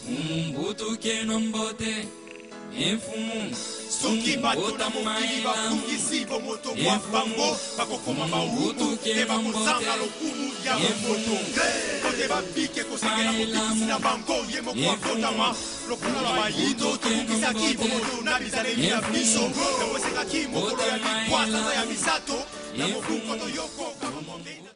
Mbutuke no mbote Mfumu Soki bato na mokili babungisi bomoto bwa bango, bakokoma bawumbu mpe bakozanga lokumu ya bomoto. Mpo te babike kosengela Mobikisi na bango ye moko abotama. Lokola bayindo, tobungisaki bomoto na bizaleli na biso. Yango esengaki mokolo ya libwa sanza ya misato na mobu nkoto yoko nkama mwambe na.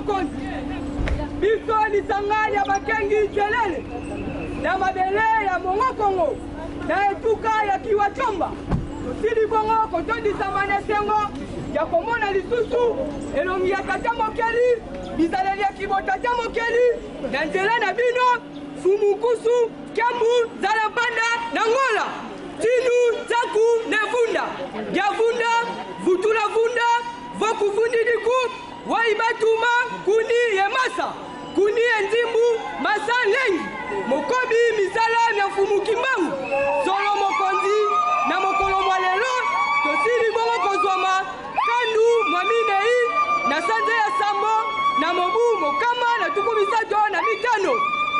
mokonzi. Biso lisanga lya bakengi Nselele na mabele ya Mongo Kongo na etuka ya Kiwachomba tosili bongo kotondisama na esengo ya komona lisusu elongi ya Tata Mokeli, bizaleli ya kibotata Mokeli na nzela na bino Fumu Nkusu Kiambu Nzala Mpanda na Ngola Tinu Nzaku ne Vunda Diavunda Vutula Vunda Voku Vundi Diku Wai Batuma Kuni ye Masa Kuni ye Nzimbu Masa Lengi Mokobi misala mya Mfumu Kimbangu Solo Mokonzi na mokolo mwa lelo tosili bongo kozwama kandu mwa minei na sanza ya sambo na mobu 135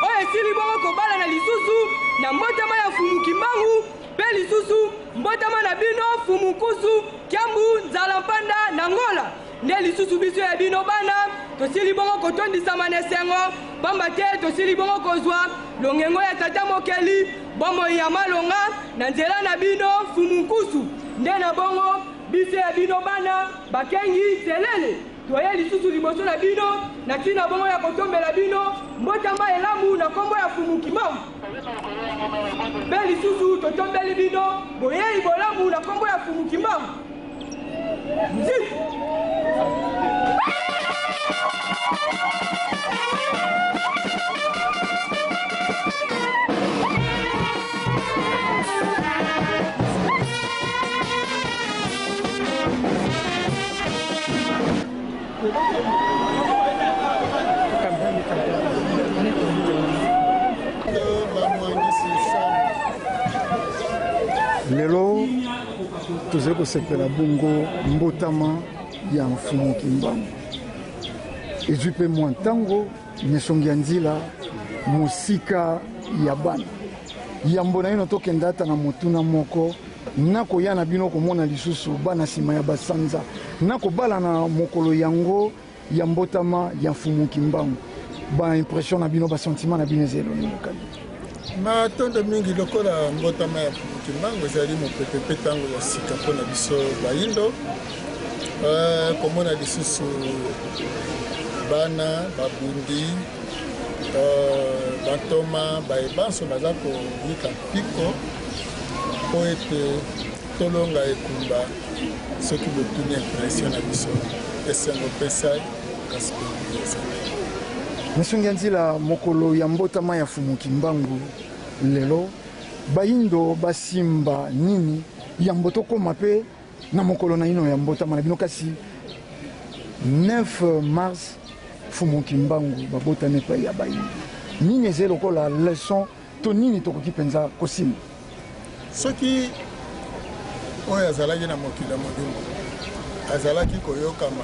oyo esili bongo kobalana lisusu na mbotama ya Mfumu Kimbangu mpe lisusu mbotama na bino Mfumu Nkusu Kiambu Nzala Mpanda na Ngola. Nde lisusu biso ya bino bana tosili bongo kotondisama na esengo, pamba te tosili bongo kozwa longengo ya Tata Mokeli, bomoi ya malonga na nzela na bino Mfumu Nkusu. Nde na bongo biso ya bino bana bakengi Nselele toye lisusu liboso na bino na ntina bongo ya kotombela bino mbotama elamu na nkombo ya Mfumu Kimbangu. Mpe lisusu totombeli bino boyei bolamu na nkombo ya Mfumu Kimbangu. Nziku. Lelo tozali kosepela bongo mbotama ya Mfumu Kimbangu. Ezwi mpe mwa ntango misongi ya nzila mosika ya bana. Yambo naino tokenda ata na motuna moko, nakoya na bino komona lisusu bana nsima ya basanza nakobalana mokolo yango ya mbotama ya Mfumu Kimbangu. Ba impression na bino, ba sentiment na bino eza elongi mokali? Matondo mingi. Lokola mbotama ya Mfumu Kimbangu ezali mopepe mpe ntango ya sika mpo na biso bayindo, komona lisusu bana babundi, bantoma baye banso baza koyika mpiko mpo ete tolonga etumba. Soki botuni impression na biso, esengo mpe sai, kasi mpe ezali. Misungi ya nzila, mokolo ya mbotama ya Mfumu Kimbangu lelo, bayindo basimba nini yambo tokóma mpe na mokolo na ino ya mbotama na bino? Kasi 9 mars Mfumu Kimbangu babotami epai ya bayindo, nini ezali lokola leçon to nini tokoki mpenza kosimba? Soki oyo azalaki na mokili ya molimo azalaki koyokama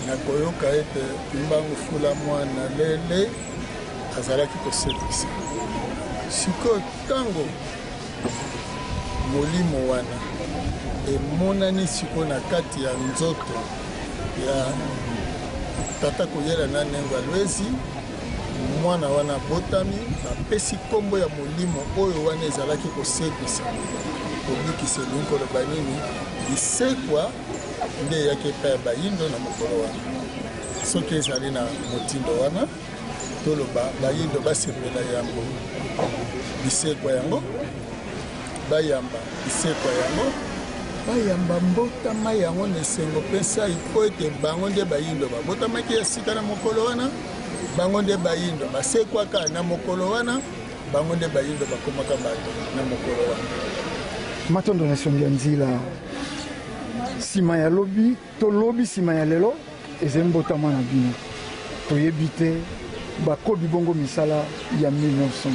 na koyoka ete Kimbangu fula mwana lele, azalaki kosekisa. Sikoyo ntango molimo wana emonani sikoyo na kati ya nzoto ya tata koyela na Nengo ya Lwezi, mwana wana abotami, bapesi nkombo ya molimo oyo wana ezalaki kosekwisa, kobikisa. Elingi koloba nini? Lisekwa nde eyaki epai ya bayindo na mokolo wana. Soki ezali na motindo wana, toloba bayindo basepela yambo lisekwa yango, bayamba lisekwa yango, bayamba mbotama yango na esengo mpe nsai, mpo ete bango nde bayindo babotamaki ya sika na mokolo wana, bango nde bayindo basekwaka na mokolo wana, bango nde bayindo bakomaka bato na mokolo wana. Matondo na esongi ya nzila. Nsima ya lobi to lobi nsima ya lelo ezali mbotama na bino. Toyebi te bakobi bongo misala ya 1921.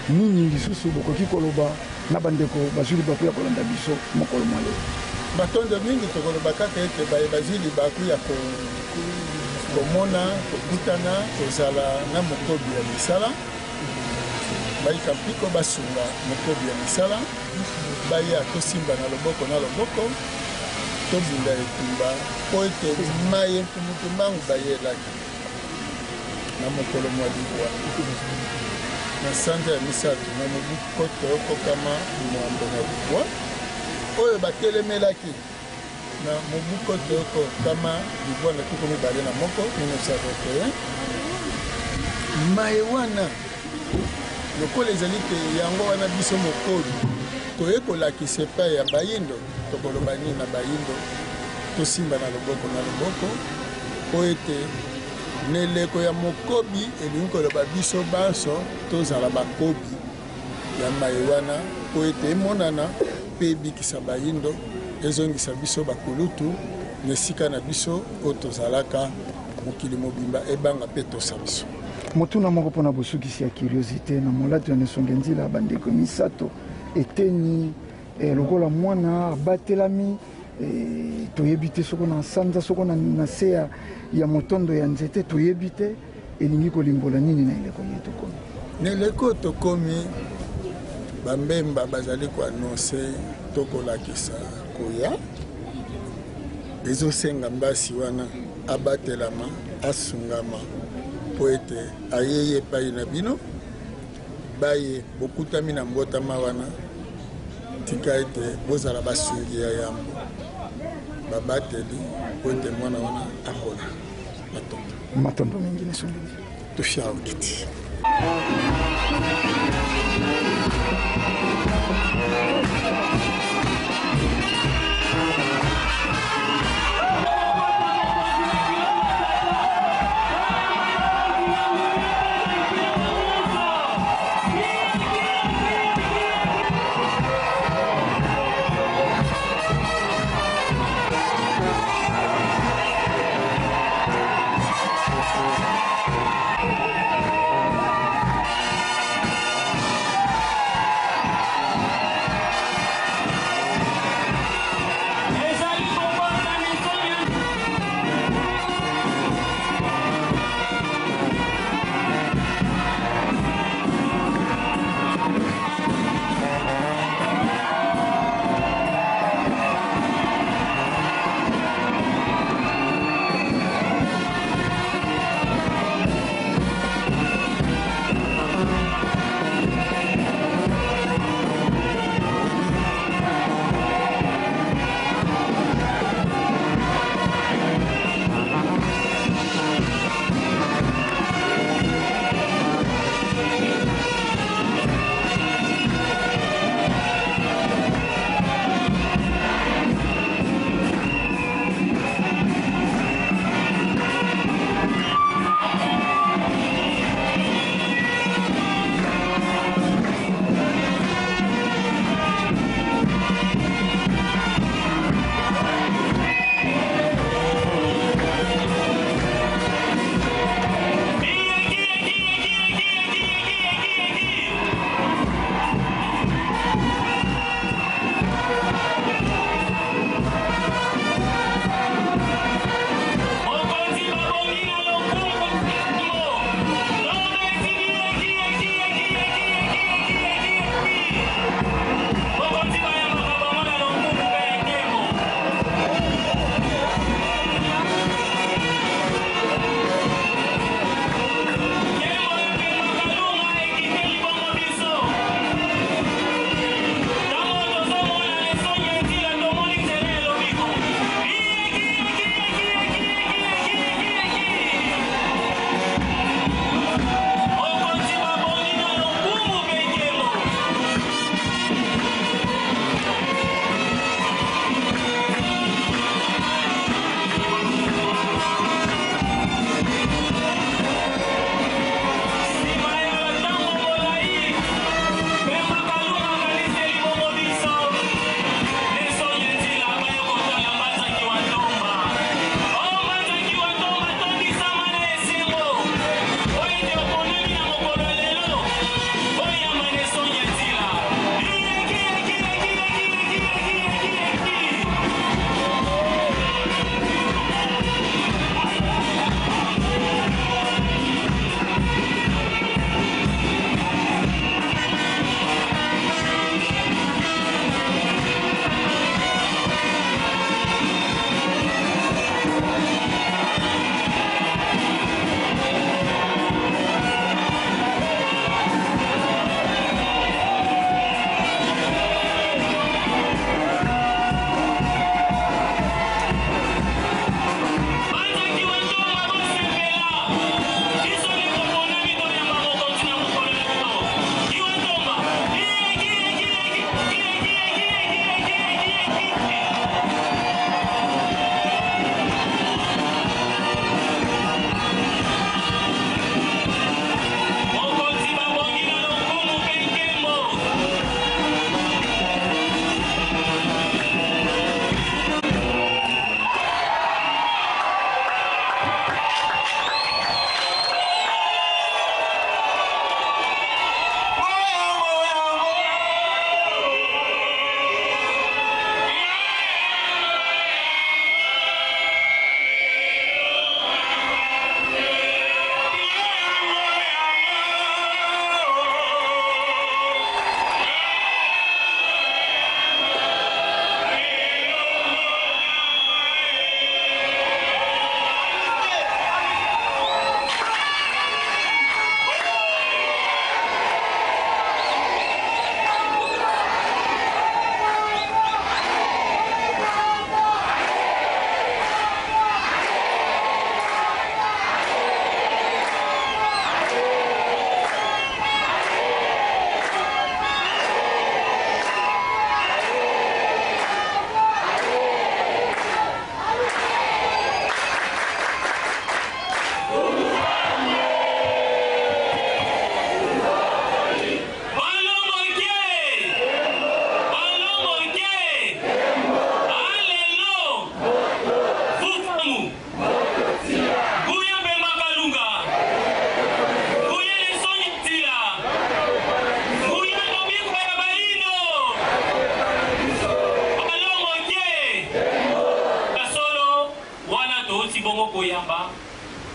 Nini lisusu bokoki koloba na bandeko bazwi libaku ya kolanda biso mokolo mwa lelo? Matondo mingi. Tokoloba kaka ete baye bazwi libaku ya komona, kokutana, kozala na mokobi ya misala, bayika mpiko, basunga mokobi ya misala, baya tosimba na loboko na loboko, tobunda etumba mpo ete maye Mfumu Kimbangu bayelaki na mokolo mwa libwa na sanza ya misato na mobu 1989 oyo batelemelaki. Na mobu nkoto yoko nkama libwa na tuku mibale na moko, 1921, maye wana lokola ezali te yango wana biso mokobi toye kolakisa epai ya bayindo, tokoloba nini na bayindo? Tosimba na loboko na loboko mpo ete na eleko ya mokobi, elingi koloba biso banso tozala bakobi ya maye wana mpo ete emonana mpe ebikisa bayindo, ezongisa biso bakulutu na esika na biso oyo tozalaka, mokili mobimba ebanga mpe etosa biso. Motuna moko mpo na bosukisi ya curiosite na molato ya Nesonge Nzila, bandeko misato eteni eh, lokola mwana abatelami eh, toyebi te soko na sanza soko na, na se ya, ya motondo ya nzete toyebi te elingi kolimbola nini na eleko ye tokomi? Na eleko tokomi, bambemba bazali koanonse to kolakisa koya, ezosenga mbasi wana abatelama, asungama mpo ete ayei epai na bino baye bokutami na mbotama wana. Tika ete bozala basungi ya yambo, babateli, mpo ete mwana wana akola. Matondo. Matondo mingi na Tufia okiti.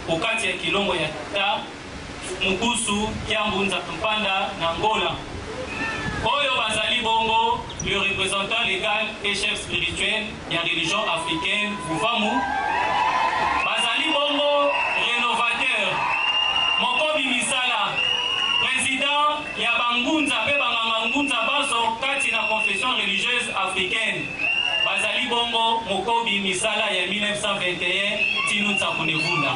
Okati ya kilongo ya tata Mukusu Kiambu Nzampanda na Ngola. Oyo bazali bongo le representant legal et chef spirituel ya religion africaine Vuvamu, bazali bongo renovateur, mokobi misala, president ya ba ngunza pe ba nganga ngunza banso kati na confession religieuse africaine. Bazali bongo mokobi misala ya 1921 Tinu Nsaku ne Vunda.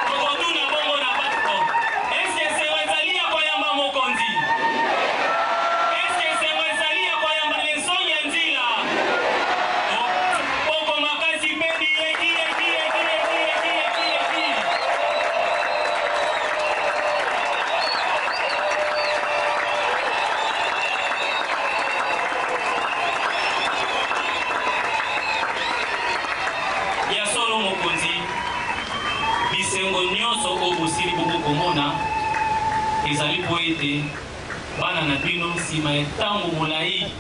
Tokotuna bongo na bato, Eske esengo ezali ya koyamba mokonzi? Eske esengo ezali ya koyamba lensongi ya nzila? Poko makasi mpe biyeki yeki yeki yeki yeki yeki yeki. Ya solo mokonzi, bisengo nyonso oyo bosili bongo komona ezali mpo ete bana na bino nsima ya ntango molai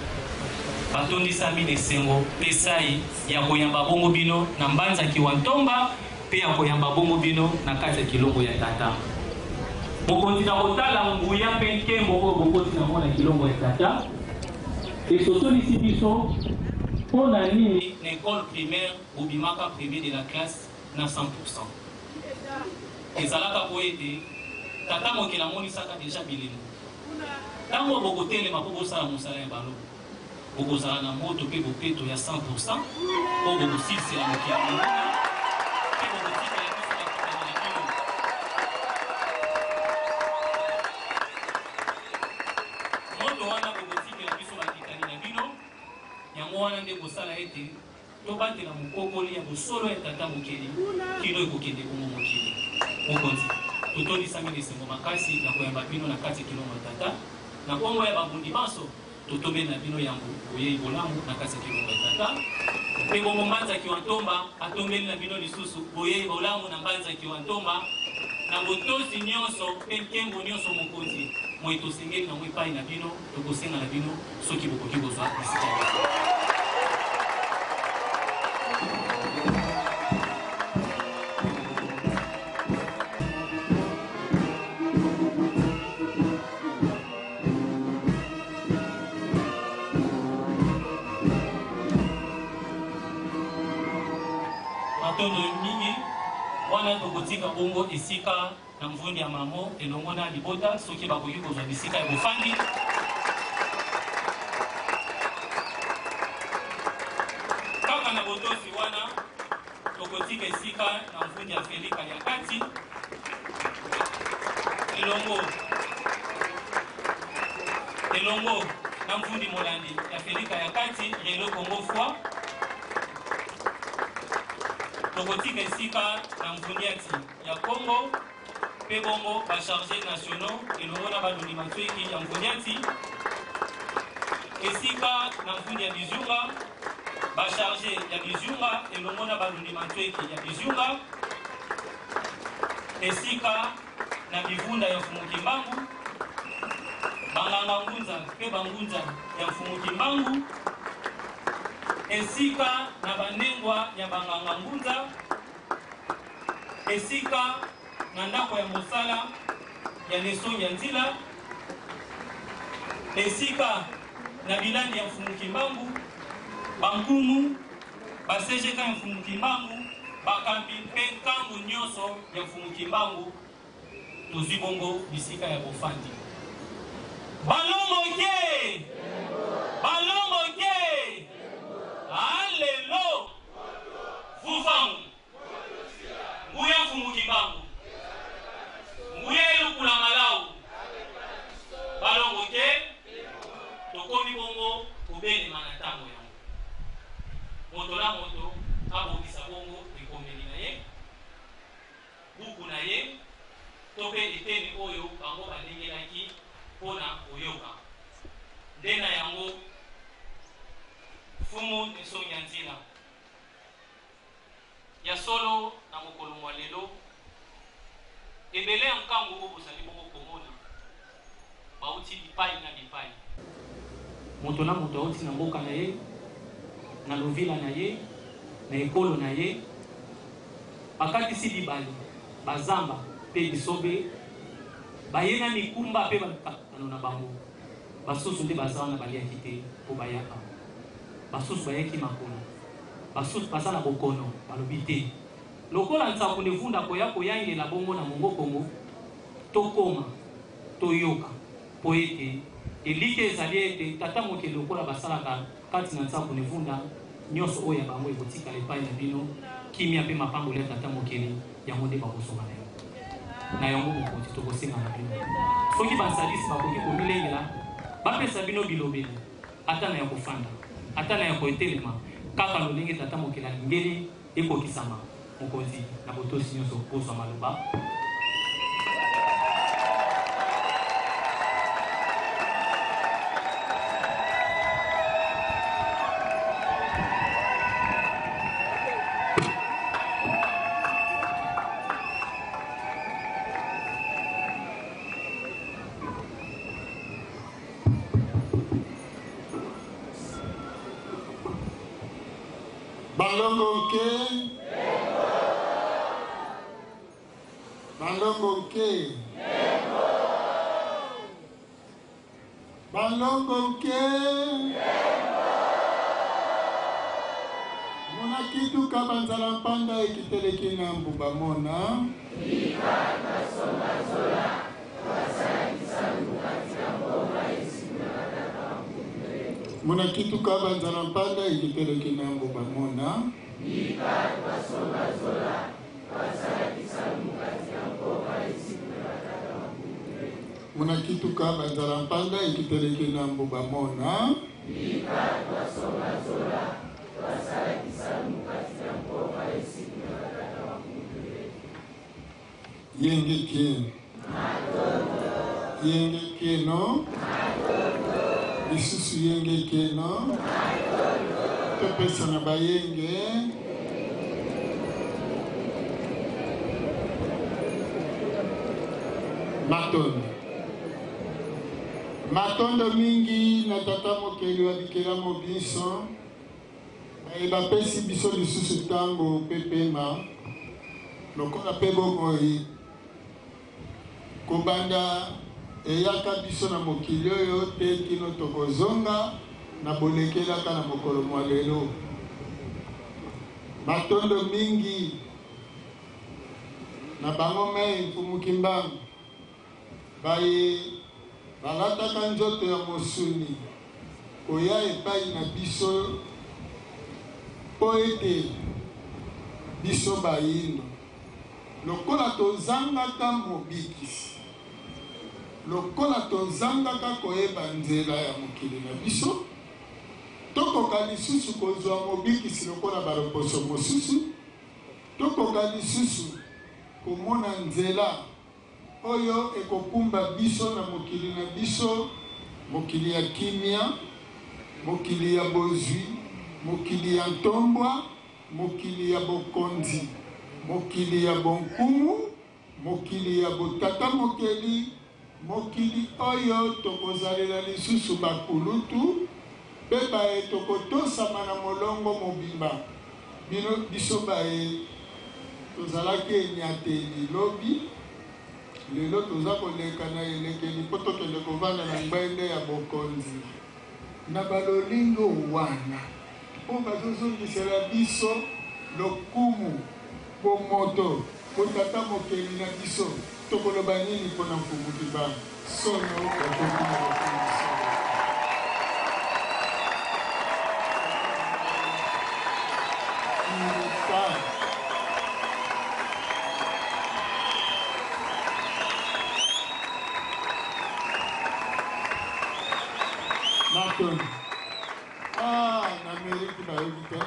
Batondisami na esengo mpe sai ya koyamba bongo bino na mbanza kiwa-ntomba mpe ya koyamba bongo bino na kati ya kilongo ya Tata. Mokonzi, na kotala nguya mpe nkembo oyo bokoti na yango na kilongo ya Tata, esosolisi biso mpo na nini na ecole primaire bobimaka premier de la classe na 100 pour cent. Ezalaka mpo ete Tata Mokeli amonisaka dejà bilembo. Tango bokotelema mpo bosala mosala ya balo, bokozala na moto mpe bopeto ya 100 pour 100 oyo bokosilisela mokili monguna mpe bokotikela biso bakitani na bino. Moto wana bokotikela biso bakitani na bino, yango wana nde ekosala ete Tobatela mokokoli ya bosolo ya Tata Mokeli kino ekokende bongo mokili. Mokonzi, totondisami na esengo makasi ya koyamba bino na kati ya kilongo ya Tata. Na nkombo ya babundi banso, totombeli na bino yambo boyei bolamu na kati ya kilongo ya Tata. Mpe bongo Mbanza Kiwa Ntomba atombeli na bino lisusu boyei bolamu na Mbanza Kiwa Ntomba na botosi nionso mpe nkembo nionso Mokonzi, moye tosengeli nango epai na bino, tokosenga na bino soki bokoki kozwa bisika ya bofandi. Matondo mingi wana tokotika bongo esika na mvundi ya mamo elongo na libota soki bakoki kozwa bisika ya bofandi. Kaka na botosi wana tokotika esika na mvundi ya Felika ya kati elongo elongo na mvundi molandi ya Felika ya kati Relo Congo foi. Tokotika esika na mvundiati ya Congo mpe bongo ba charges nationaux elongo na baloni matweki ya Mvuniati, esika na mvuni ya Biziunga, ba charges ya Biziunga elongo na baloni matweki ya Biziunga, esika na bivunda ya Mfumu Kimbangu, banganga ngunza mpe bangunza ya Mfumu Kimbangu, esika na banengwa ya banganga ngunza, Esika na ndako ya mosala ya Nesongi ya Nzila, esika na bilandi ya Mfumu Kimbangu, ba nkumu, ba CGK ya Mfumu Kimbangu, bakambi mpe nkangu nionso ya Mfumu Kimbangu, tozwi bongo bisika ya bofandi. Balongo ke! Balongo ke! Alelo! Vuvangu! Nguya Mfumu Kimbangu! Nguya elukula malau! Balongo ke! Tokomi bongo kobelema na tango yango. Moto na moto abongisa bongo ekomeli na ye, buku na ye, to mpe eteni oyo bango balengelaki mpo na koyoka. Moto na moto auti na mboka na ye, na lovila na ye, na ekolo na ye. Bakatisi bibale, bazamba mpe bisobe, baye na mikumba mpe bamikakatano na bango. Basusu nde baza wana baliaki te mpo bayaka. Basusu bayaki makolo. Basusu baza na bokono, balobi te. Lokola Nsaku ne Vunda akoya koyangela bongo na Mongo Kongo, tokoma, toyoka, mpo ete elikya ezali ete Tata Mokeli lokola basalaka kati na Nsaku ne Vunda, nionso oyo ya bango ekotikala epai na bino, kimia mpe mapamboli ya Tata Mokeli, yango nde bakozonga na yango. Na yango, mokonzi, tokosenga na bino, soki bansalisi bakoki komilengela, bapesa bino bilobeli, ata na ya kofanda, ata na ya koetelema, kaka lolenge Tata Mokeli alingeli ekokisama. Mokonzi, na botosi nyonso, bozwa maloba. Balongo nke. Balongo nke. Balongo nke. Mona kituka banzala mpanda ekiteleki na mbuba mona. Mona kituka banzala mpanda ekiteleki na mbuba mona. Mona kituka banzala mpanda ekiteleki na mbuba mona. Yenge kino. Yenge kino. Lisusu yenge kino. Topesa na bayenge. Matondo. Matondo mingi na Tata Mokeli wa bikelamo binso. Baye bapesi biso lisusu ntango mpe pema, lokola mpe bomoi, kobanda eyaka biso na mokili oyo tee kino tokozonga na bolekelaka na mokolo mwa lelo. Matondo mingi na bango mei Mfumu Kimbangu. Baye balataka nzoto ya mosuni koya epai na biso mpo ete biso bayindo, lokola tozangaka Mobikisi, lokola tozangaka koyeba nzela ya mokili na biso, tokoka lisusu kozwa Mobikisi lokola baloposo mosusu, tokoka lisusu komona nzela Oyo ekokumba biso na mokili na biso, mokili ya kimia, mokili ya bozwi, mokili ya ntombwa, mokili ya bokonzi, mokili ya bonkumu, mokili ya botata mokeli, mokili oyo tokozalela lisusu bakulutu mpe baye tokotosama na molongo mobimba. Bino, biso baye tozalaki enyateli lobi, lelo toza koleka na elekeli mpo tokende kovanda na ngbende ya bokonzi. Na ba lolingo wana oyo bazozongisela biso lokumu, bomoto, botata mokeli na biso, tokoloba nini mpo na Mfumu Kimbangu? Solo bakoki na lokumu solo. Ingeta. Matondo. Ah, na Ameriki bayebi te.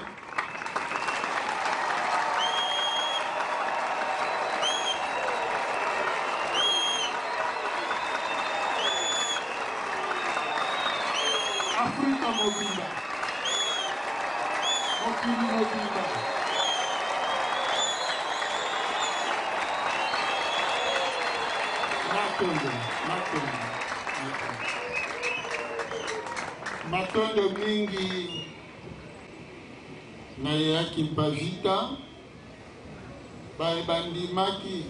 Afrika mobimba, mokili mobimba. Matondo, matondo, matondo. Matondo mingi na Yaya Kimpa Vita baye bandimaki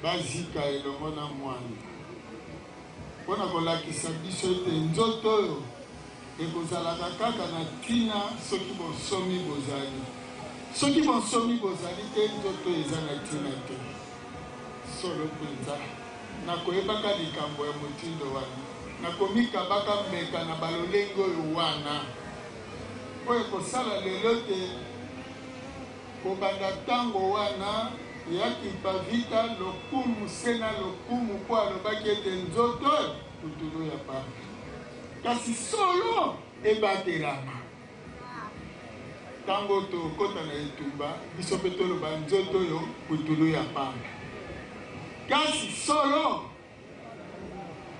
bazika elongo na mwana mpo na kolakisa biso ete nzoto oyo ekozalaka kaka na ntina soki bonsomi bozali. Soki bonsomi bozali te, nzoto eza na ntina te. Solo mpenza, na koyebaka likambo ya motindo wana, na komikabaka mbeka na balolenge oyo wana, oyo ekosala lelo ete kobanda ntango wana ya Kimpa Vita lokumu se na lokumu mpo alobaki ete nzoto oyo putulu ya pamba, kasi solo ebatelama. Ntango tokota na etumba, biso mpe toloba nzoto oyo putulu ya pamba, kasi solo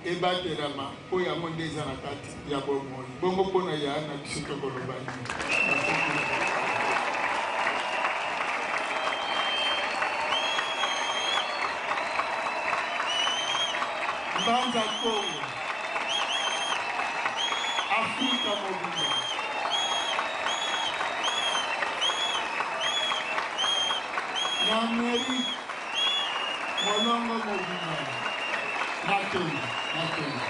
ebatelama, mpo yango nde eza na kati ya bomoi. Bongo mpo na ya na biso tokoloba nini? Mbanza Kongo, Afrika mobimba. Na Amerique, molongo mobimba. Matondo, matondo,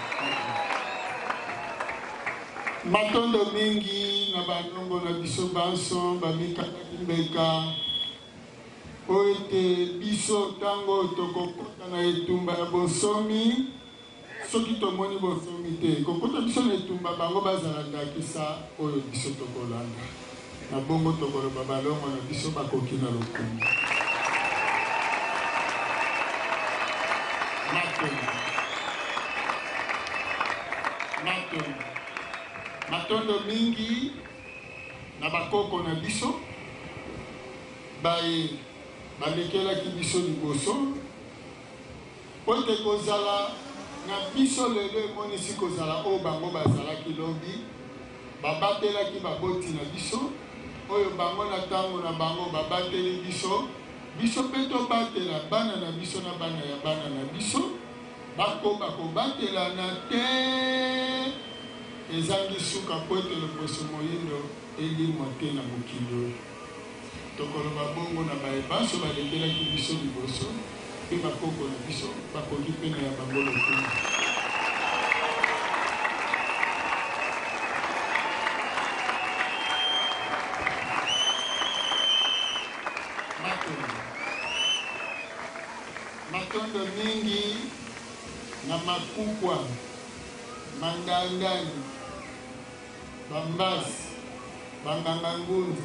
matondo. Matondo mingi na banongo na biso banso bamikabaki mbeka Mpo ete biso, ntango tokokota na etumba ya bonsomi, soki tomoni bonsomi te, ekokota biso na etumba, bango bazala ndakisa oyo biso tokolanda. Na bongo tokoloba balongo na biso bakoki na lokumu. Matondo. Matondo. Matondo mingi na bakoko na biso. Baye balekelaki biso liboso, mpo ete kozala na biso lelo emonisi kozala oyo bango bazalaki lobi. Babatelaki baboti na biso, oyo bango na tango na bango babateli biso, biso mpe tobatela bana na biso na bana ya bana na biso, bakoba kobatelana tee ezangi suka mpo ete loposo moindo elimwa te na mokili oyo. Tokoloba bongo na baye banso balekelaki biso liboso mpe bakoko na biso bakoki mpe na ya bango lokumu. Matondo. Matondo mingi na makukwa, mandandani, Bambasi, banganga-ngunza,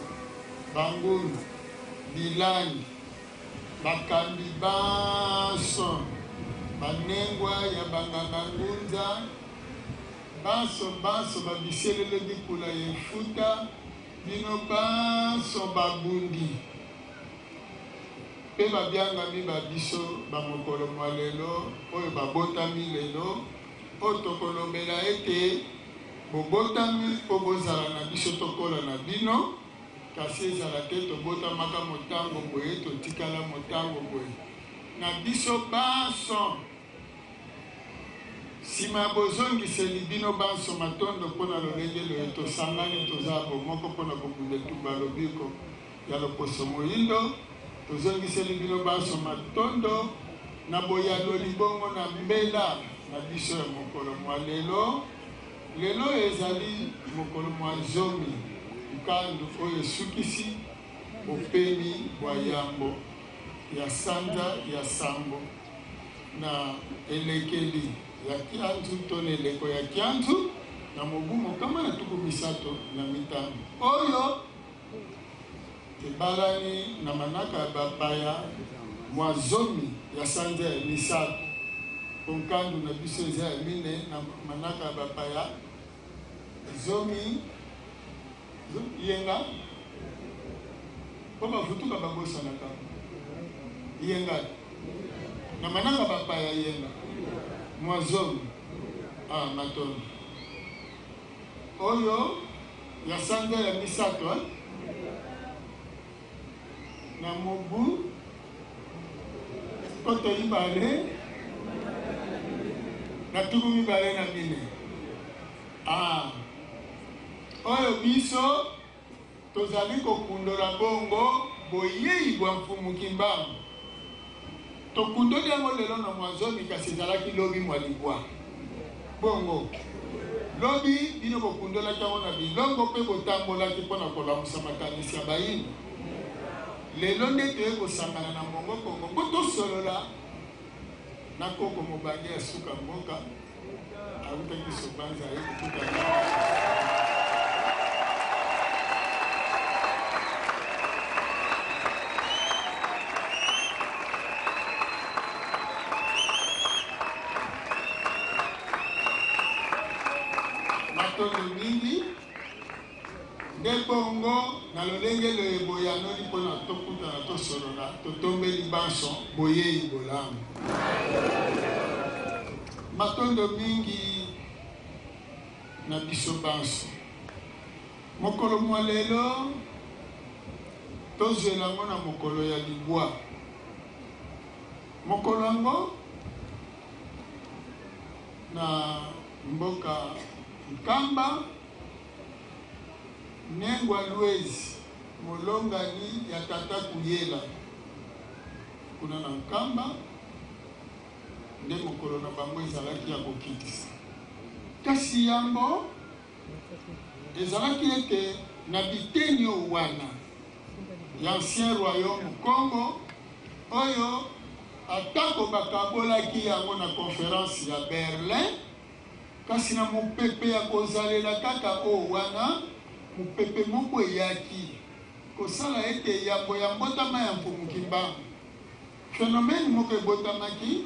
bangunza, bilangi, bakambi banso, banengwa ya banganga-ngunza, banso banso ba biselele bikula ya efuta, bino banso babundi mpe babiangami ba biso ba mokolo mwa lelo, oyo babotami lelo, oyo tokolobela ete Bobotami mpo bozala na biso tokola na bino, kasi ezala te tobotamaka motango boye totikala motango boye. Na biso banso, nsima ya bozongiseli bino banso matondo mpo na lolenge loye tosangani toza bomoko mpo na kobunda etumba ya lobiko ya loposo moindo, tozongiseli bino banso matondo na boyanoli bongo na mbela na biso ya mokolo mwa lelo. Lelo ezali mokolo mwa zomi nkandu oyo esukisi bopemi bwa yambo ya sanza ya sambo na elekeli ya kianzu to na eleko ya kianzu na mobu 135 oyo ebalani na manaka ya bapaya mwa zomi ya sanza ya misato, mpo nkandu na biso eza ya mine na manaka ya bapaya zomi yenga, mpo bavutuka babosanaka yenga na manaka bapaya yenga mwa zomi. Ah, matondo. Oyo ya sanza ya misato eh? na mobu nkoto ibale na tuku mibale na mine. Ah. Oyo biso tozali kokundola bongo boyei bwa Mfumu Kimbangu. Tokundoli yango lelo na mwa zomi kasi ezalaki lobi mwa libwa. Bongo, lobi bino bokundolaki yango na bilongo mpe botambolaki mpo na kolamusa makanisi ya bayindo. Lelo nde toye kosangana na Mongo Kongo mpo tosolola na koko mobange ya suka mboka awutaki Sobanza aye kokutana Matondo mingi. Nde bongo, na lolenge loye boyanoli mpo na tokutana tosolola, totombeli banso boyei bolamu. Matondo mingi na biso banso. Mokolo mwa lelo, tozwela yango na mokolo ya libwa. Mokolo yango, na mboka Nkamba, Nengwa Luezi, molongani ya tata Kuyela, kuna na Nkamba, nde mokolo na bango ezalaki ya kokitisa. Kasi yambo ezalaki ete na biteni oyo wana ya ancien royaume Kongo, oyo atako bakabolaki yango na conference ya Berlin, Kasi na mopepe ya kozalela kaka oyo wana, mopepe moko eyaki kosala ete yambo ya mbotama ya Mfumu Kimbangu, phenomène moko ebotamaki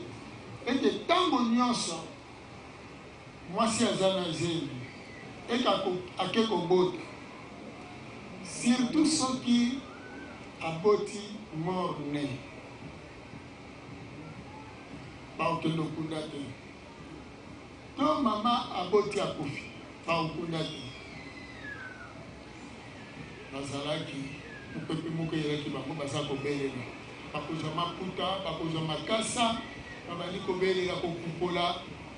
ete tango nionso mwasi aza na zemi eke ake kobota, surtout soki aboti mort ne, bakokende kokunda te. To mama aboti akufi bakokunda te. Bazalaki mopepe moko eyelaki bango baza kobelela bakozwa maputa bakozwa makasa babandi kobelela kopupola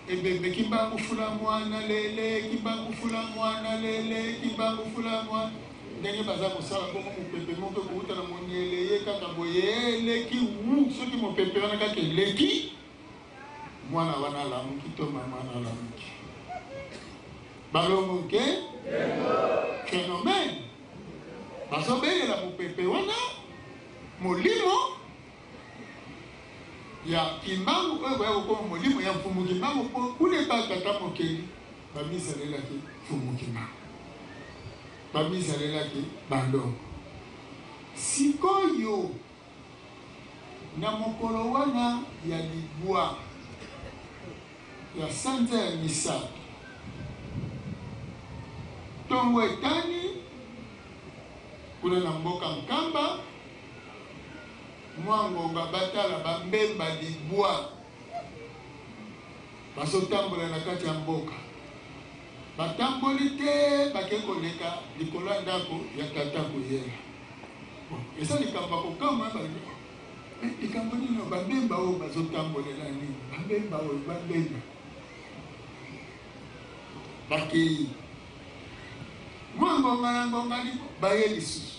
ebembe kimbangu fula mwana lele kimbangu fula mwana lele kimbangu fula mwana ndenge baza kosala bongo mopepe moko ekouta na moniele ye kaka boye eleki wu soki mopepe wana kaka eleki Mwana wana alamuki to mama wana alamuki? Balongo nke phenomène bazobelela mopepe wana molimo ya Kimbangu oyo koya kokoma molimo ya Mfumu Kimbangu mpo kuna epai tata mokeli bamisalelaki Mfumu Kimbangu, bamisalelaki bandongo. Sikoyo Na mokolo wana ya libwa ya sanza ya misato, tongo etani, kuna na mboka Nkamba, mwa ngonga batala ba mbemba libwa bazotambola na kati ya mboka. Batamboli te bakei koleka likolo ya ndako ya tata Kuyela. Bon, eza likambo ya kokamwa balobi eh, likambo nini oyo bambemba oyo bazotambolela nini bambemba oyo bambemba bakei mwa ngonga na ngonga baye lisusu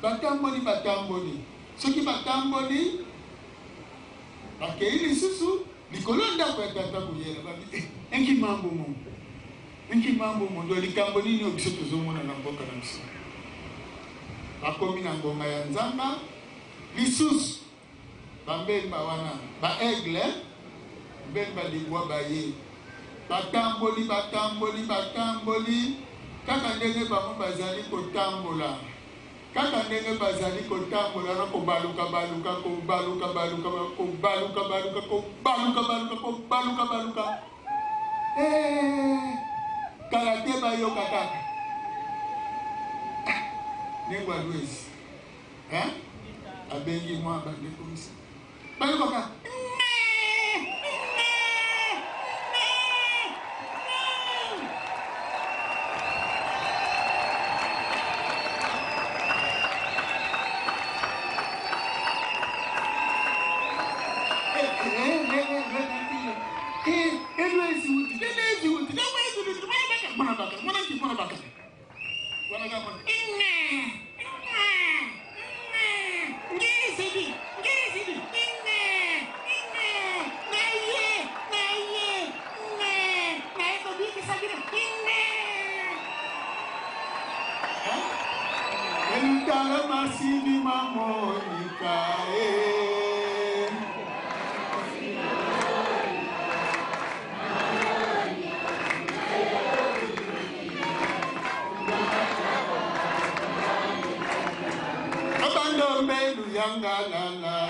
batamboli batamboli soki batamboli bakei lisusu Likolo ya ndako ya tata Kuyela, babi eh, enki mambo mo enki mambo mo ndo likambo nini oyo biso tozomona na mboka na biso. Bakomi na ngonga ya nzanga lisusu bambemba wana ba aigle mbemba libwa baye batamboli batamboli batamboli kaka ndenge bango bazali kotambola Kaka ndenge bazali kotambola na kobaluka-baluka, kobaluka-baluka, kobaluka-baluka, kobaluka-baluka, kobaluka-baluka. Ee, kala te bayoka kaka ndenge Alwezi hein? Abengi mwa bandeko misa bayokaka Atala masibi mamonika e. Abandombe luyangalala.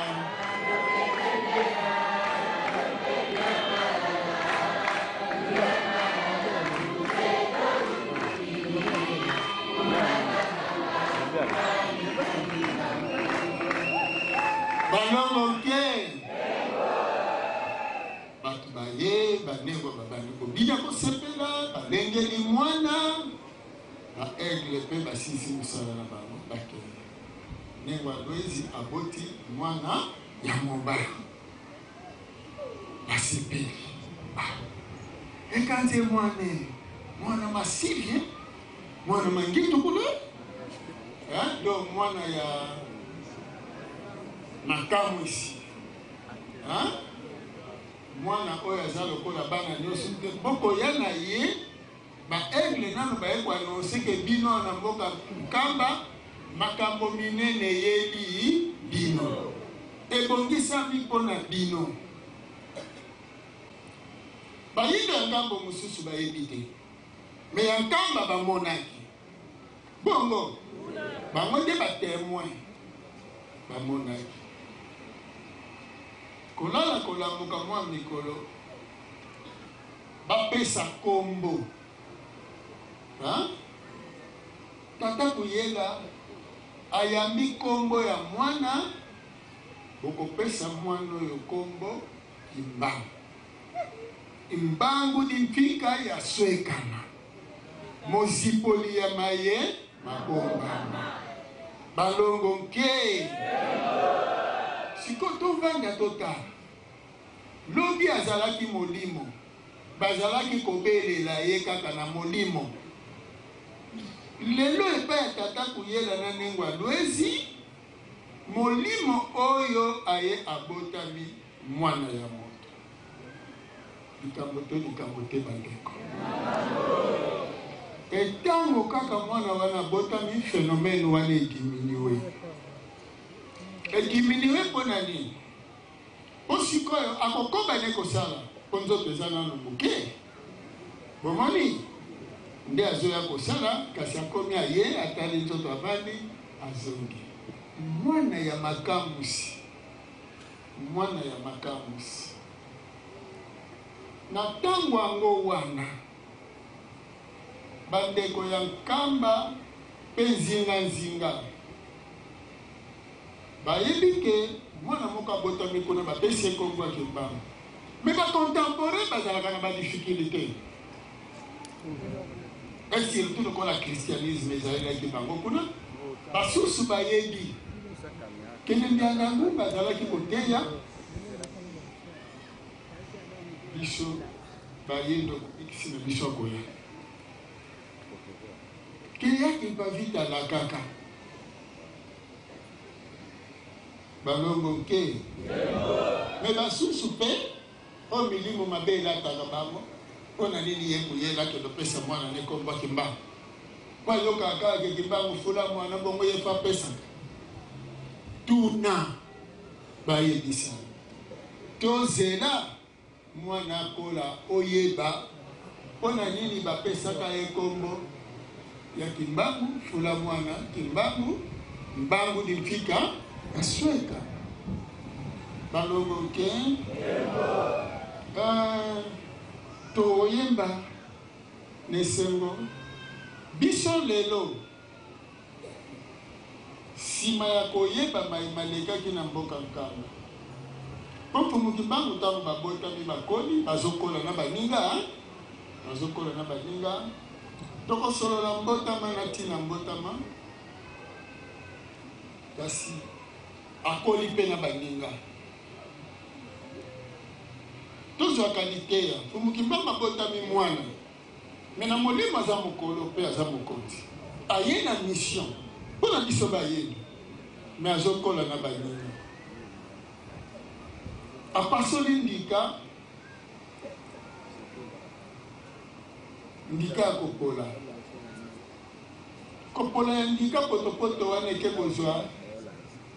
Balongo nke bato baye banengwa babandi kobina kosepela balengeli mwana ba aigle mpe basilisi mosala na bango bakende nengwa lwezi aboti mwana ya mobali basepeli ah. Ekanze mwane mwana masivi eh? Mwana mangitu kuna eh? Donc mwana ya makamwisi eh? Mwana oyo aza lokola bana nyonso te, bokoya na ye ba aigle nano baye koannonce ke bino na mboka Nkamba makambo minene eyeli bino, ebongisami mpo na bino. Bayindo ya ngambo mosusu bayebi te, me ya Nkamba bamonaki bongo, bango nde batemoin bamonaki kolala kolamuka mwa mikolo bapesa kombo hein? Tata Kuyela ayambi kombo ya mwana, bokopesa mwana oyo kombo Kimbangu. Mbangu di mpika ya swekana, mozipoli ya maye mabombama. Balongo nke. Siko tovanda totala. Lobi azalaki molimo, bazalaki kobelela ye kaka na molimo. Lelo epai ya tata Kuyela na Nengwa Lwezi, molimo oyo aye abotami mwana ya moto. Likambo to likambo te bandeko. Etango kaka mwana wana abotami, phénomène wana ediminue. Ediminue mpo na nini? Mpo sikoyo akokoba ne kosala, mpo nzoto eza nanu moke. Bomoni? Nde azoya kosala, kasi akomi aye, atali nzoto avandi, azongi. Mwana ya makamwisi. Mwana ya makamwisi. Na ntango yango wana, bandeko ya Nkamba mpe nzinganzinga bayebi ke mwana moko abotami kuna, bapesi ye nkombo ya Kimbangu. Me bacontemporain bazalaka na badifficulté, et surtout lokola christianisme ezalelaki bango kuna. Basusu bayebi kende Ndianga Ngumba azalaki koteya biso bayindo mobikisi na biso akoya keyaki mpavita alakaka balongo nke me basusu mpe oyo milimo mabe elataka bango. Mpo na nini ye koyela akende opesa mwana ne kombo Kimbangu? Mpo ayokaka kaka ke Kimbangu fula mwana, bongo ye fa apesaka. Tuna bayebisa tozela mwana akola oyeba mpo na nini bapesaka ye kombo ya Kimbangu fula mwana Kimbangu mbangu dimfika asweka balongo nke toyemba na esengo biso lelo nsima ya koyeba mai malekaki na mboka Nkamba. Mpo Mfumu Kimbangu ntango babotami bakoli bazokola na baninga bazokola na baninga tokosolola mbotama na ntina mbotama, kasi akoli mpe na baninga. Tozwaka liteya. Mfumu Kimbangu abotami mwana, me na molimo aza mokolo mpe aza mokonzi. Aye na mission mpo na biso bayebi, me azokola na baninga. Apasoli ndika, ndika ya kopola. Kopola ya ndika potopoto wana eke kozwa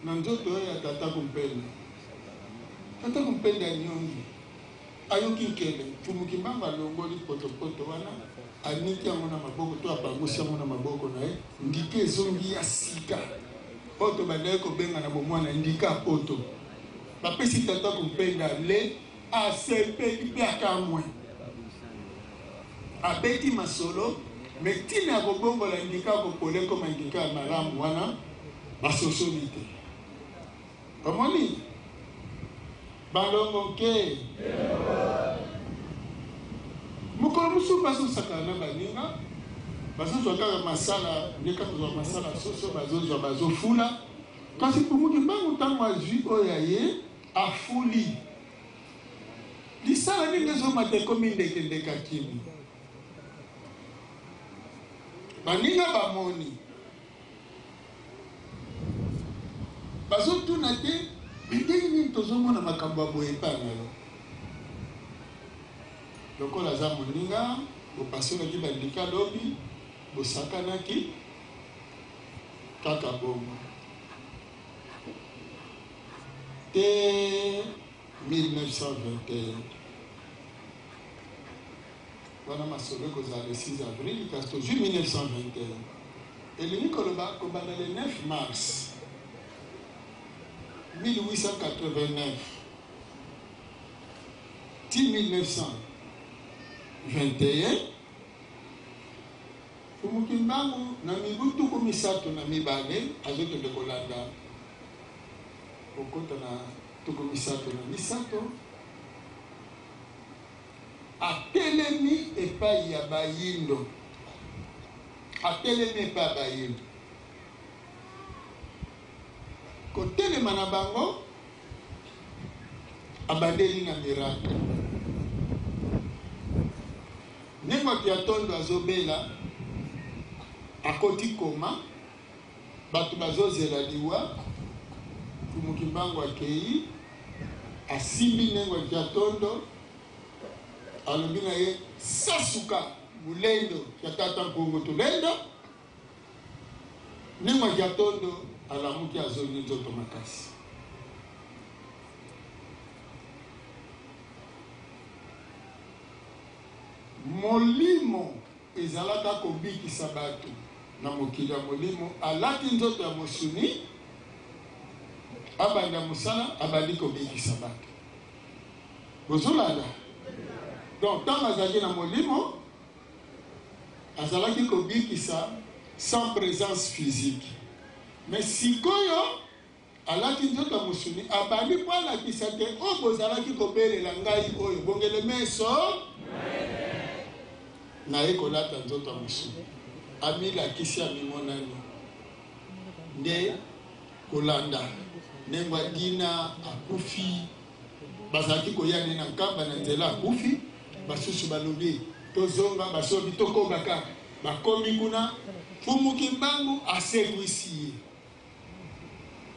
na nzoto oyo ya tata Kumpenda. Tata Kumpenda anyongi, ayoki nkele. Mfumu Kimbangu alongoli potopoto wana, aniki yango na maboko to apangusi yango na maboko na ye, ndika ezongi ya sika oyo tobandaki kobenga na bomwana ndika ya poto. Bapesi tata Kumpenda le asepeli mpe akamwe. Abeti masolo, mais ntina ya kobongola ndika ya kopola ekoma ndika ya malamu wana basosoli te. Omoni? Balongo nke. Mokolo mosusu bazosakana na baninga, bazozwa kaka masala, ndeka kozwa masala soso, bazozwa bazofula. Kasi Mfumu Kimbangu ntango azwi oyo ya ye, afuli. Lisala ndenge ezomata ekomi ndeke ndeke akimi. Baninga bamoni. Bazotuna te, mais ndenge nini tozomona makambo ya boye epai na yo? Lokola aza moninga, bopasolaki bandika lobi, bosakanaki kaka bongo. Te 1921 wana masolo ekozala le 6 avril, kasi tozwi 1921, elingi koloba kobanda le 9 mars 1889 ti 1921. Mfumu Kimbangu na mibu 32 azokende kolanda kokota na 33, atelemi epai ya bayindo, atelemi epai ya bayindo. Kotelema na bango, abandeli na miracle. Ndenge bato ya tondo azobela, akoti koma, bato bazozela liwa, Mfumu Kimbangu akeyi, asimbi ndenge ya tondo, alobi na ye sasuka mulendo ya tata mpungu tulendo. Ndenge ya tondo alamuki, azongi nzoto makasi. Molimo ezalaka kobikisa bato na mokili ya molimo, alati nzoto ya mosuni, abanda mosala, abandi kobikisa bato. Bozolanda? Donc ntango azalaki na molimo, azalaki kobikisa sans présence physique. Mais sikoyo alati nzoto ya mosuni, abandi mpo alakisa te oyo bozalaki kobelela ngai oyo bongele meso naye kolata nzoto ya mosuni, amilakisi, amimonani nde kolanda ndenge adina akufi. Bazalaki koya ne na Nkamba na nzela akufi, basusu balobi tozonga, basusu balobi tokoba kaka. Bakomi kuna, Mfumu Kimbangu asekwisi ye.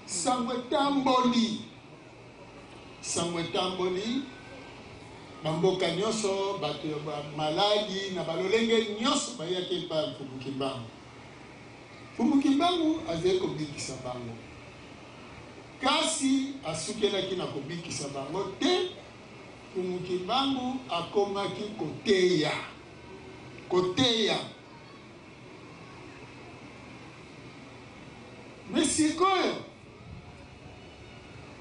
Sango etamboli, sango etamboli bamboka nyonso, bato ya maladi na balolenge nyonso bayaki epai ya Mfumu Kimbangu. Mfumu Kimbangu azali kobikisa bango, kasi asukelaki na kobikisa bango te. Mfumu Kimbangu akomaki koteya, koteya. Mais sikoyo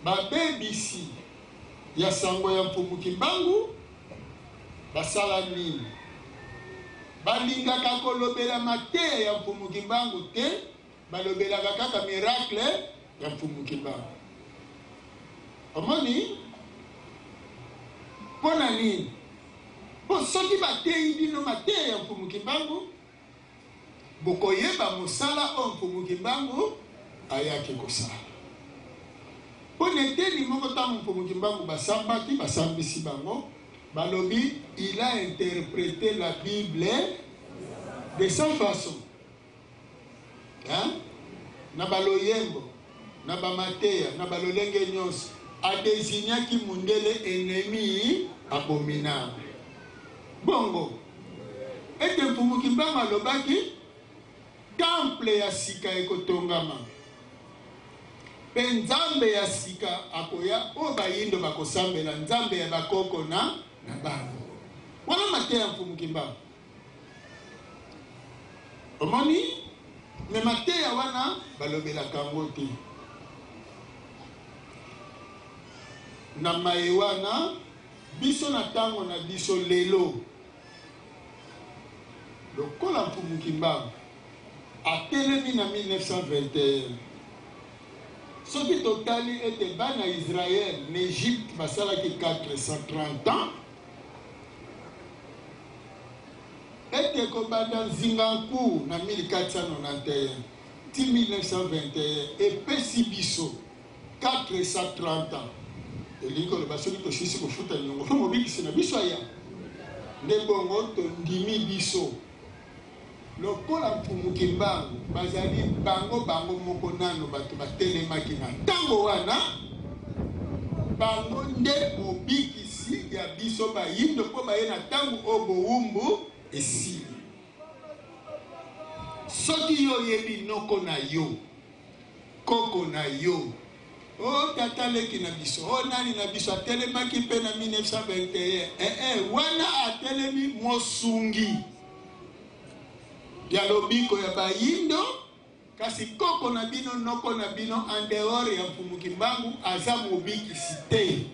babebisi ya sango ya Mfumu Kimbangu basala nini? Balingaka kolobela mateya ya Mfumu Kimbangu te, balobelaka kaka miracle ya Mfumu Kimbangu. Omoni? Mpo na nini? Mpo soki bateyi bino mateya ya Mfumu Kimbangu, bokoyeba mosala oyo Mfumu Kimbangu ayaki kosala. Mpo na eteni moko, ntango Mfumu Kimbangu basambaki, basambisi bango, balobi il a interprete la Bible de sa façon. Hein? Na baloyembo, na bamateya, na balolenge nyonso, adesignaki mundele ennemi abominable. Bongo, ete Mfumu Kimbangu alobaki, Temple ya sika ekotongama, mpe Nzambe ya sika akoya oyo bayindo bakosambela, Nzambe ya bakoko na na bango. Wana mateya ya Mfumu Kimbangu. Omoni? Me mateya wana balobelaka yango te. Na maye wana, biso na tango na biso lelo, Lokola Mfumu Kimbangu atelemi na 1921, soki totali ete bana Israël na Egypte basalaki 430 ans, ete kobanda Nzinga Nkuwu na 1491 ti 1921 epesi biso 430 ans, elingi koloba soki tosilisi kofuta niongo mpo mobikisi na biso aya, nde bongo tondimi biso lokola Mfumu Kimbangu bazali bango bango moko nano bato batelemaki na ntango wana, bango nde mobikisi ya biso bayindo mpo baye na ntango oyo bowumbu esili. Soki yo oyebi noko na yo Koko na yo. Oh tata leki na biso, oh nani na biso atelemaki mpe na 1921. Eh eh, wana atelemi mosungi ya lobiko ya bayindo, kasi koko na bino, noko na bino en dehors ya Mfumu Kimbangu aza mobikisi te.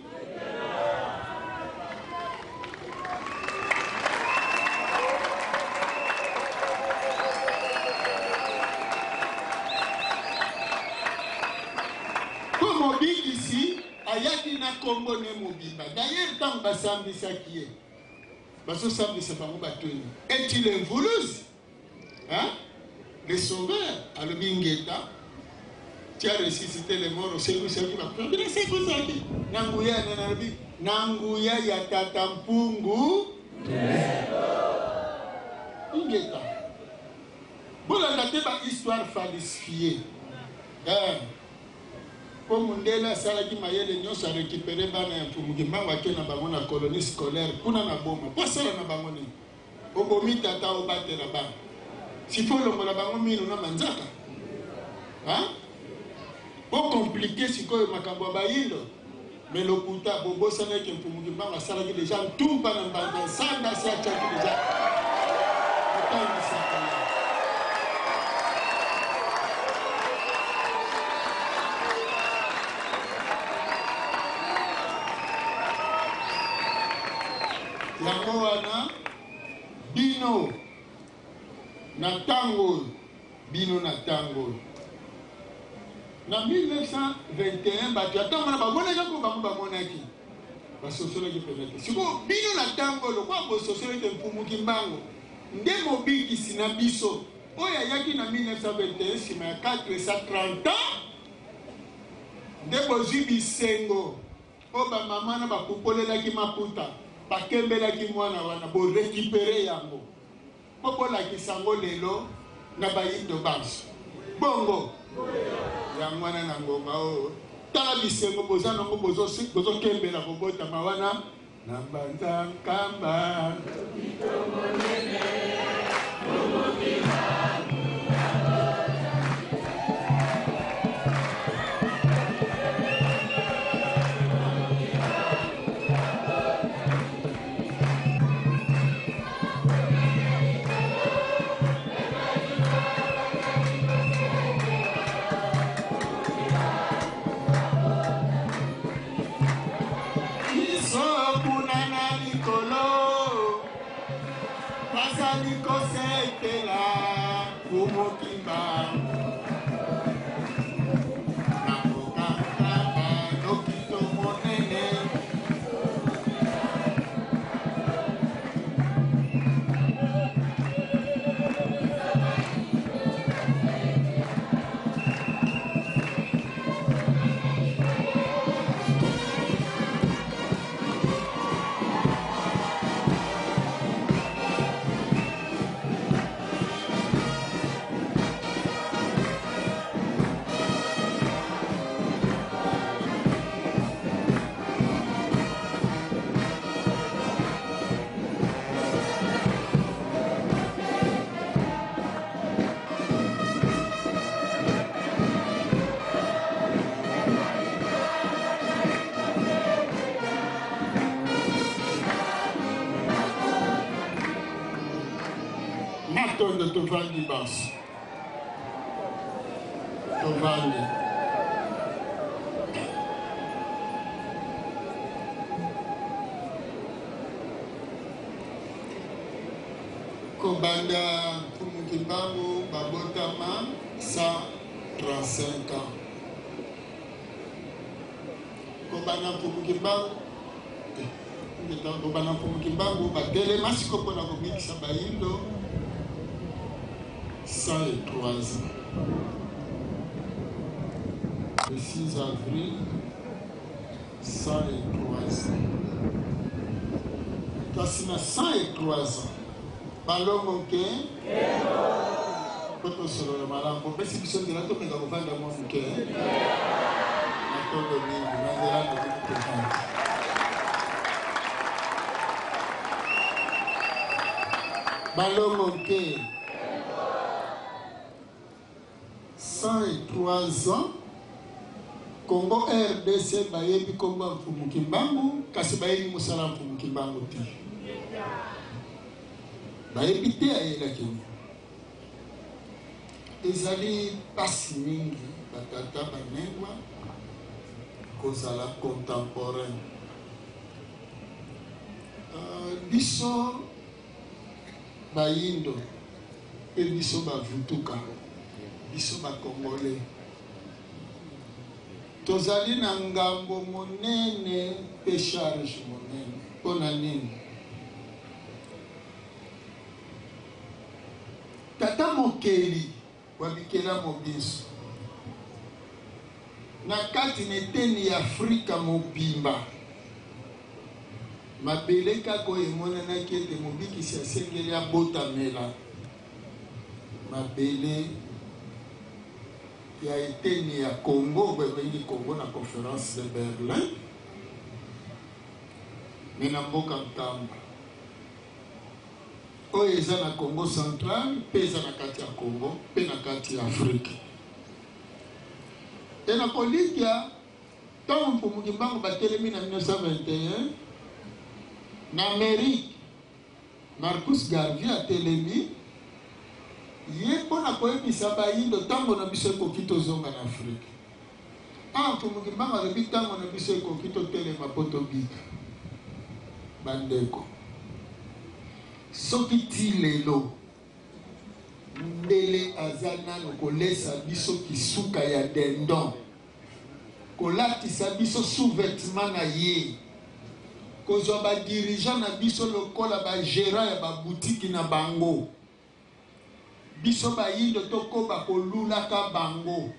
Mpo Mobikisi ayaki na nkombo ne mobimba. D'ailleurs, ntango basambisaki ye, bazosambisa bango batuni, Es-tu le Mvuluzi? Hein? Le sauveur alobi ngeta, tu as ressuscité les morts, osekwisaki bakufi. Alobi nasekwisaki na nguya ya nani? Alobi na nguya ya tata mpungu ingeta. Bolanda te ba histoire falsifiée. Eh. Po mundele asalaki mayele nyonso a récupérer bana ya Mfumu Kimbangu ake na bango na colonie scolaire kuna na Boma. Po asala na bango nini? Obomi tata obatela bana sifo olongola bango minu na manzaka hein? Bo complique sikoyo makambo ya bayindo me lokuta bobosana eke Mfumu Kimbangu asalaki deja ntumpa na mbanza nsanda asi atiaki deja otangisaka ye. Yango wana bino na ntango oyo, bino na ntango oyo, na 1921 bato ya ntango wana bamonaki yango, bango bamonaki, basosolaki mpenza te. Sikoyo bino na ntango oyo, lokola bososoli ete Mfumu Kimbangu nde mobikisi na biso oyo ayaki na 1921 nsima ya 430 ans, nde bozwi bisengo Oyo ba mama na ba pupolelaki maputa, ba kembelaki mwana wana, bo recuperer yango po bolakisa yango lelo na bayindo banso. Bongo? Yango wana na ngonga oyo, tala bisengo boza nango, bozo bozo kembela kobotama wana na Mbanza Nkamba. Biso kuna na likolo bazali. Matondo tovandi banso. Tovandi. Kobanda Mfumu Kimbangu babotama 135 ans. Kobanda Mfumu Kimbangu kobanda Mfumu Kimbangu batelema siko mpo na kobikisa bayindo 103 ans. Le 6 avril 103 ans. Kasi na 103 ans balongo nke mpo tosolola malamu, bopesi biso nzela tomeka kovanda mwa moke. Matondo mingi na nzela tokoki kovanda. Balongo nke 103 ans Congo rdc bayebi kombo ya Mfumu Kimbangu kasi bayebi mosala ya Mfumu Kimbangu te. Bayebi te ayelaki nini. Ezali pasi mingi batata banengwa kozala contemporain. Uh, biso Bayindo pe biso ba vutuka, biso ba congolais tozali na ngambo monene pe charge monene. Pona nini? Tata mokeli wa bikelamo binso na kati na eteni ya Afrika mobimba, mabele kaka oyo emonanaki ete Mobikisi asengeli abotamela, mabele ya eteni ya Congo, babengi Congo na Conference de Berlin, me na mboka Nkamba. Oyo eza na Kongo central mpe eza na kati ya Kongo mpe na kati ya Afrique. E na kolikya ntango Mfumu Kimbangu batelemi na 1921 na Amerique, Marcus Garvey atelemi ye mpo na koyebisa bayindo ntango na biso ekoki tozonga na Afrique. Awa Mfumu Kimbangu alobi tango na biso ekoki totelema po tobika. Bandeko, soki ti lelo mundele aza nanu kolesa biso kisuka ya dindon, kolatisa biso sous-vetement na ye, kozwa ba dirigeants na biso lokola ba gerants ya ba boutiques na bango, Biso bayindo tokoba kolulaka bango,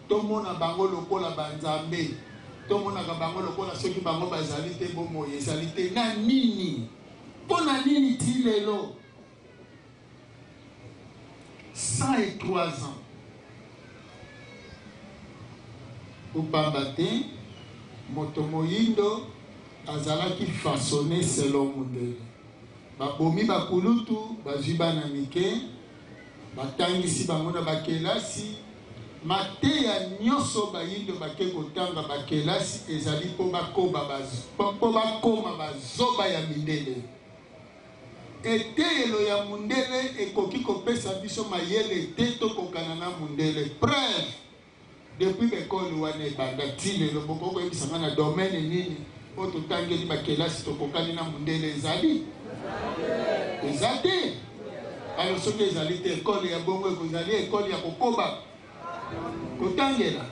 tomona bango lokola ba nzambe, tomonaka bango lokola soki bango bazali te bomoi ezali te. Na nini? Mpo na nini tii lelo 103 ans? Kopamba te moto moyindo azalaki façonne selon mundele. Babomi ba kulutu, bazwi bana mike, batangisi bango na ba kelasi. Mateya nyoso bayindo bake kotanga ba kelasi ezali mpo bakoba mpo bakoma bazoba ya mindele. Eteyelo ya mundele ekoki kopesa biso mayele te tokokana na mundele. Preuve! Depuis ba ecole wana ebanda ti lelo bokoki koyebisa nga na domaine nini oyo totangeli ba kelasi tokokani na mundele ezali? Eza te. Alors soki ezali te ecole ya bongo ekozali ecole ya kokoba kotangela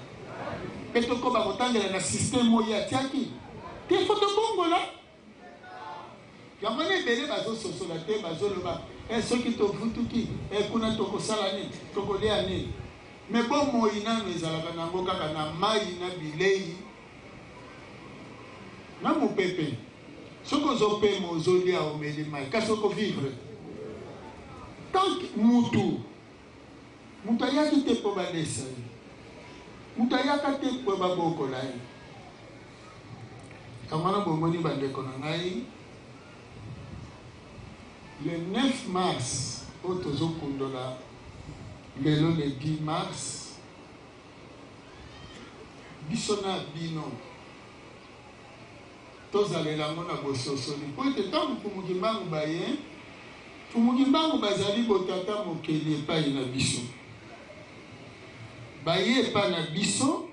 pe tokoba kotangela na système oyo atiaki te fo tobongola. Yango wana ebele bazo sosola te bazo loba eh soki to vutuki eh kuna toko sala nini toko lia nini mais bomoi nanu ezalaka nango kaka na mayi na bileyi na mupepe soki ozo pema ozo lia omeli mayi kasi oko vivre tant que mutu mutu ayaki te po balesa ye mutu ayaka te po babokola ye. Yango wana bomoni bandeko na ngai, le 9 mars oyo tozokundola lelo le 10 mars, biso na bino tozalela yango na bososoli mpo ete ntango Mfumu Kimbangu baye. Mfumu Kimbangu bazali bo tata mokeli epayi na biso. Baye epa na biso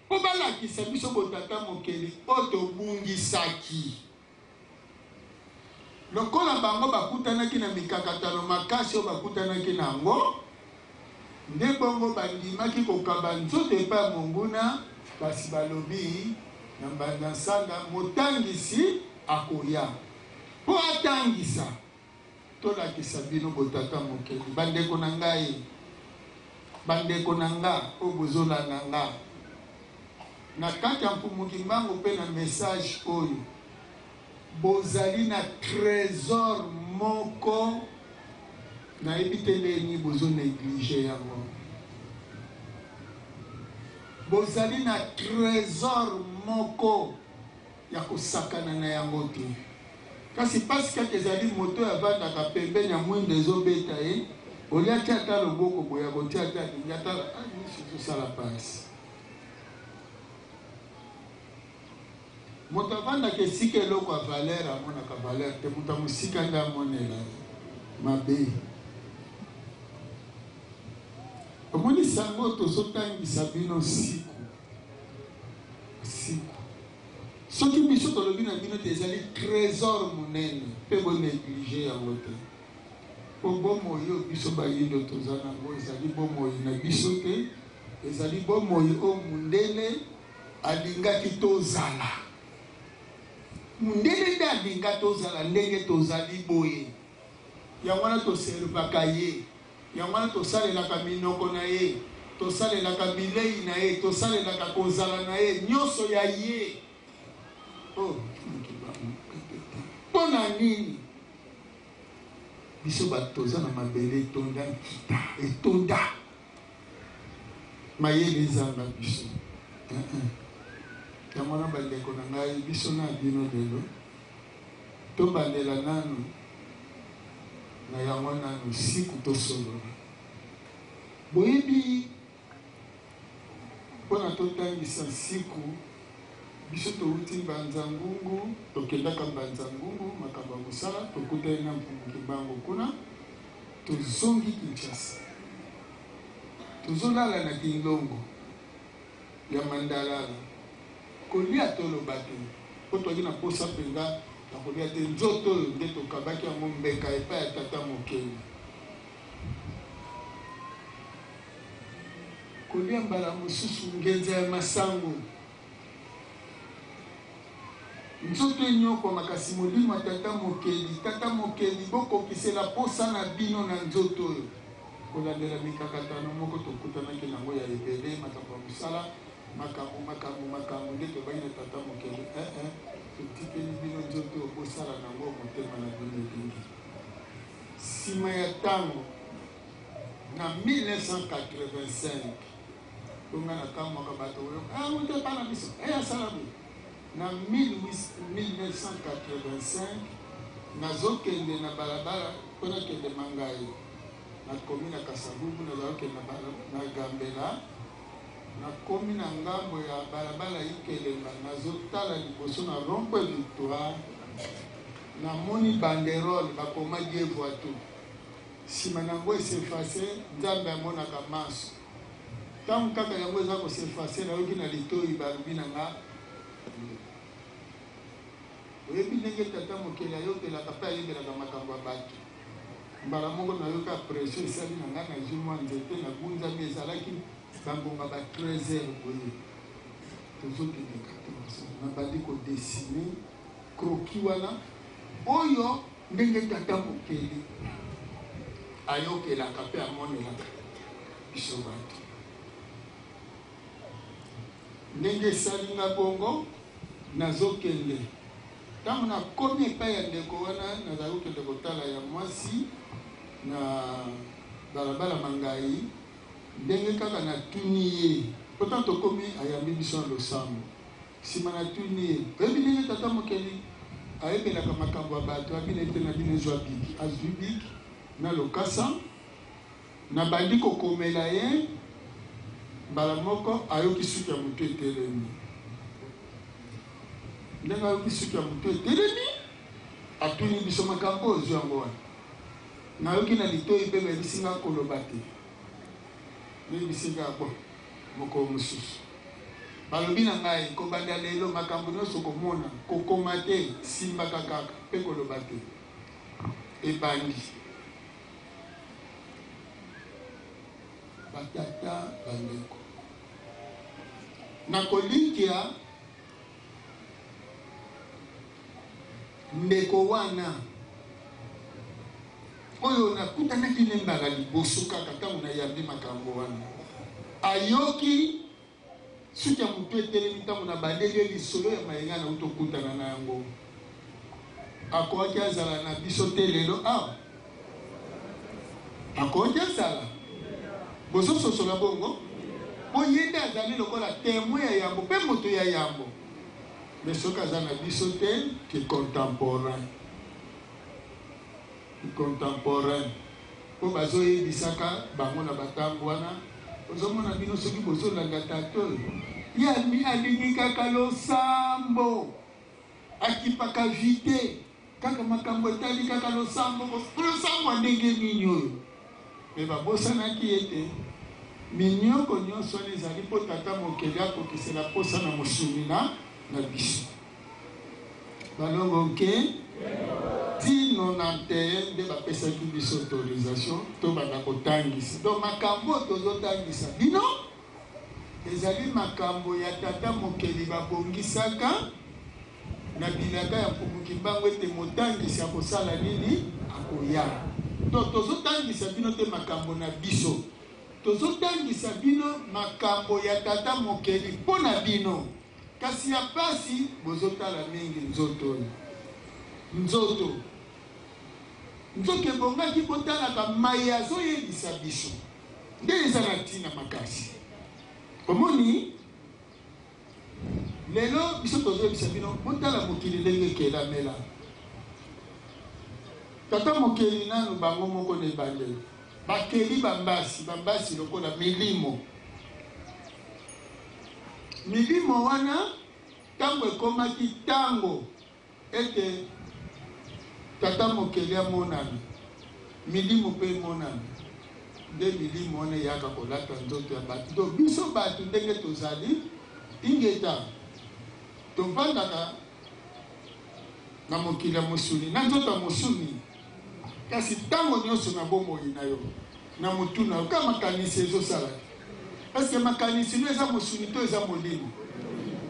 mpo balakisa biso bo tata mokeli oyo tobungisaki. Lokola bango bakutanaki na mikakatano makasi oyo bakutanaki na yango, nde bongo bandimaki kokaba nzoto epai ya monguna, kasi balobi na Mbanza Nsanda, motangisi akoya mpo atangisa. Tolakisa bino botata mokeli. Bandeko na ngai, bandeko na nga oyo bozolanda nga na kati ya Mfumu Kimbangu mpe na message oyo, bozali na tresor moko, nayebi te ndenge nini bozo negliger yango. Bozali na tresor moko ya kosakana na yango te. Kasi pasi kaka ezali moto oyo avandaka pembeni ya mwinda ezo beta ye, olie atia ata loboko boye akotia ata alingi atala ah misu ezo sala pasi. Moto avandaka esika eloko ya valeur amonaka valeur te, moto ya mosika nde amonela ye mabe. Omoni sango oyo tozotangisa bino siku siku Soki biso tolobi na bino te ezali tresor monene pe bo negliger yango te. Po bomoi oyo biso bayindo toza nango ezali bomoi na biso te, ezali bomoi oyo mundele alingaki tozala. Mundele nde alinga tozala ndenge tozali boye. Yango wana to servaka ye. Yango wana tosalelaka minoko na ye, tosalelaka bilei na ye, tosalelaka kozala na ye, nyonso ya ye. Oh, mpo na nini biso bato toza na mabele etonda nkita, etonda mayele ezanga biso? Yango wana bandeko na ngai, biso na bino lelo Tobandela nanu na yango nanu siku tosolola. Boyebi pona totangisa nsiku biso towuti Mbanza Ngungu, tokendaka Mbanza Ngungu makambo ya mosala, tokutani na Mfumu Kimbangu kuna, tozongi Kinshasa tozolala na Kinlongo. ya mandalala kolia toloba te po toaki na posa penza ya kolia te nzoto oyo nde tokabaki yango mbeka epai ya tata mokeli kolia mbala mosusu ngenza ya masango nzoto enyokwama kasi molimo ya tata mokeli tata mokeli bokokisela posa na bino na nzoto oyo Kolandela mikakatano moko tokutanaki na yango ya ebele, makambo ya mosala, makambo, makambo, makambo, nde tolobaki na Tata Mokeli, Ee, totikeli bino nzoto oyo, bosala na yango oyo motema na bino elingi. Nsima ya ntango, na 1985, mpo ngai nakamwaka bato koyoka, Ah, moto epai na biso, ee, asala boye. Na 1985, nazokende na balabala mpo nakende Mangayi, na komi na Kasavubu, nazali kokende na bala, na Gambela, nakomi na ngambo ya balabala Ikelemba, nazotala liboso na rond-point Victoire, namoni banderole bakoma Dieu voit tout. Sima na yango e s'effacer, Nzambe amonaka manso. Tango kaka yango eza ko s'effacer, nayoki na litoyi balobi na nga, Oyebi ndenge Tata Mokeli ayokelaka mpe ayebelaka makambo ya bato. Mbala moko nayoka pression esali na ngai, nazwi mwa nzete, nagunzami, ezalaki ba ngonga ba 13 heures boye, tozokende 14 heures, nabandi ko dessiner croquis wana oyo ndenge Tata Mokeli ayokelaka mpe amonelaka biso bato. Ndenge esali nga bongo, nazokende. Ntango nakomi epai ya ndeko wana, nazali kokende kotala ya mwasi na balabala Mangayi, ndenge kaka natuni ye, mpo ntango tokomi, ayambi biso na losambo. Nsima natuni ye, Oyebi ndenge Tata Mokeli ayebelaka makambo ya bato? Abi, Nayebi te, nabi, Nazwa biki. Azwi biki na lokasa. Nabandi kokomela ye, mbala moko ayoki suki ya motu etelemi. Ndenge ayoki suki ya motu etelemi, atuni biso makambo oyo ozwi yango wapi? Nayoki na litoyi mpe bayebisi nga koloba te. Nayebisi nga bon, mokolo mosusu. Balobi na ngai, kobanda lelo makambo nyonso okomona, kokoma te, simbaka kaka mpe koloba te. Ebandi. Batata, bandeko, nakolikya ndeko wana oyo nakutanaki ne mbala liboso kaka ntango nayambi makambo wana, ayoki suki ya motu etelemi ntango nabandeli ye lisolo ya maye ngai nauti okutana na yango. Akokaki azala na biso te lelo awa? Akoki azala? Bozososola bongo? Mpo ye nde azali lokola temoin ya yambo mpe moto ya yambo. Mais soki aza na biso te, ki contemporain. Ki contemporain. Mpo bazoyebisaka bango na batango wana, ozomona bino soki bozolanda tata oyo, ye alingi kaka losambo. Akipaka vie te, kaka makambo etali kaka losambo. Losambo ya ndenge nini oyo? Mais babosanaki ete minioko nyonso wana ezali mpo Tata Mokeli akokisela mposa na mosuni na na biso. Balongo nke ti 91 nde bapesaki biso autorisation tobanda kotangisa. Donc makambo oyo tozotangisa bino Ezali makambo ya Tata Mokeli babongisaka na bilaka ya Mfumu Kimbangu ete motangisi akosala nini? Akoya. Donc tozotangisa bino te makambo na biso. Tozotangisa bino makambo ya Tata Mokeli mpo na bino. Kasi ya pasi bozotala mingi nzoto oyo. Nzoto. Nzoka ebongaki botalaka maye azoyebisa biso. Nde eza na tina makasi. Omoni lelo biso tozoyebisa bino botala mokili ndenge ekelamela. Tata mokeli nanu bango moko na ebandeli bakeli bambasi, bambasi lokola milimo. Milimo wana tango ekomaki tango Ete Tata Mokeli amonana, milimo mpe emonana, nde milimo wana eyaka kolata nzoto ya bato. Donc biso bato ndenge tozali, ingeta, tovandaka na mokili ya mosuni, na nzoto ya mosuni, kasi ntango nyonso na bomoi na yo, na motu na yo, kaka makanisi ezosala te. Est-ce que makanisi no eza mosuni to eza molimo?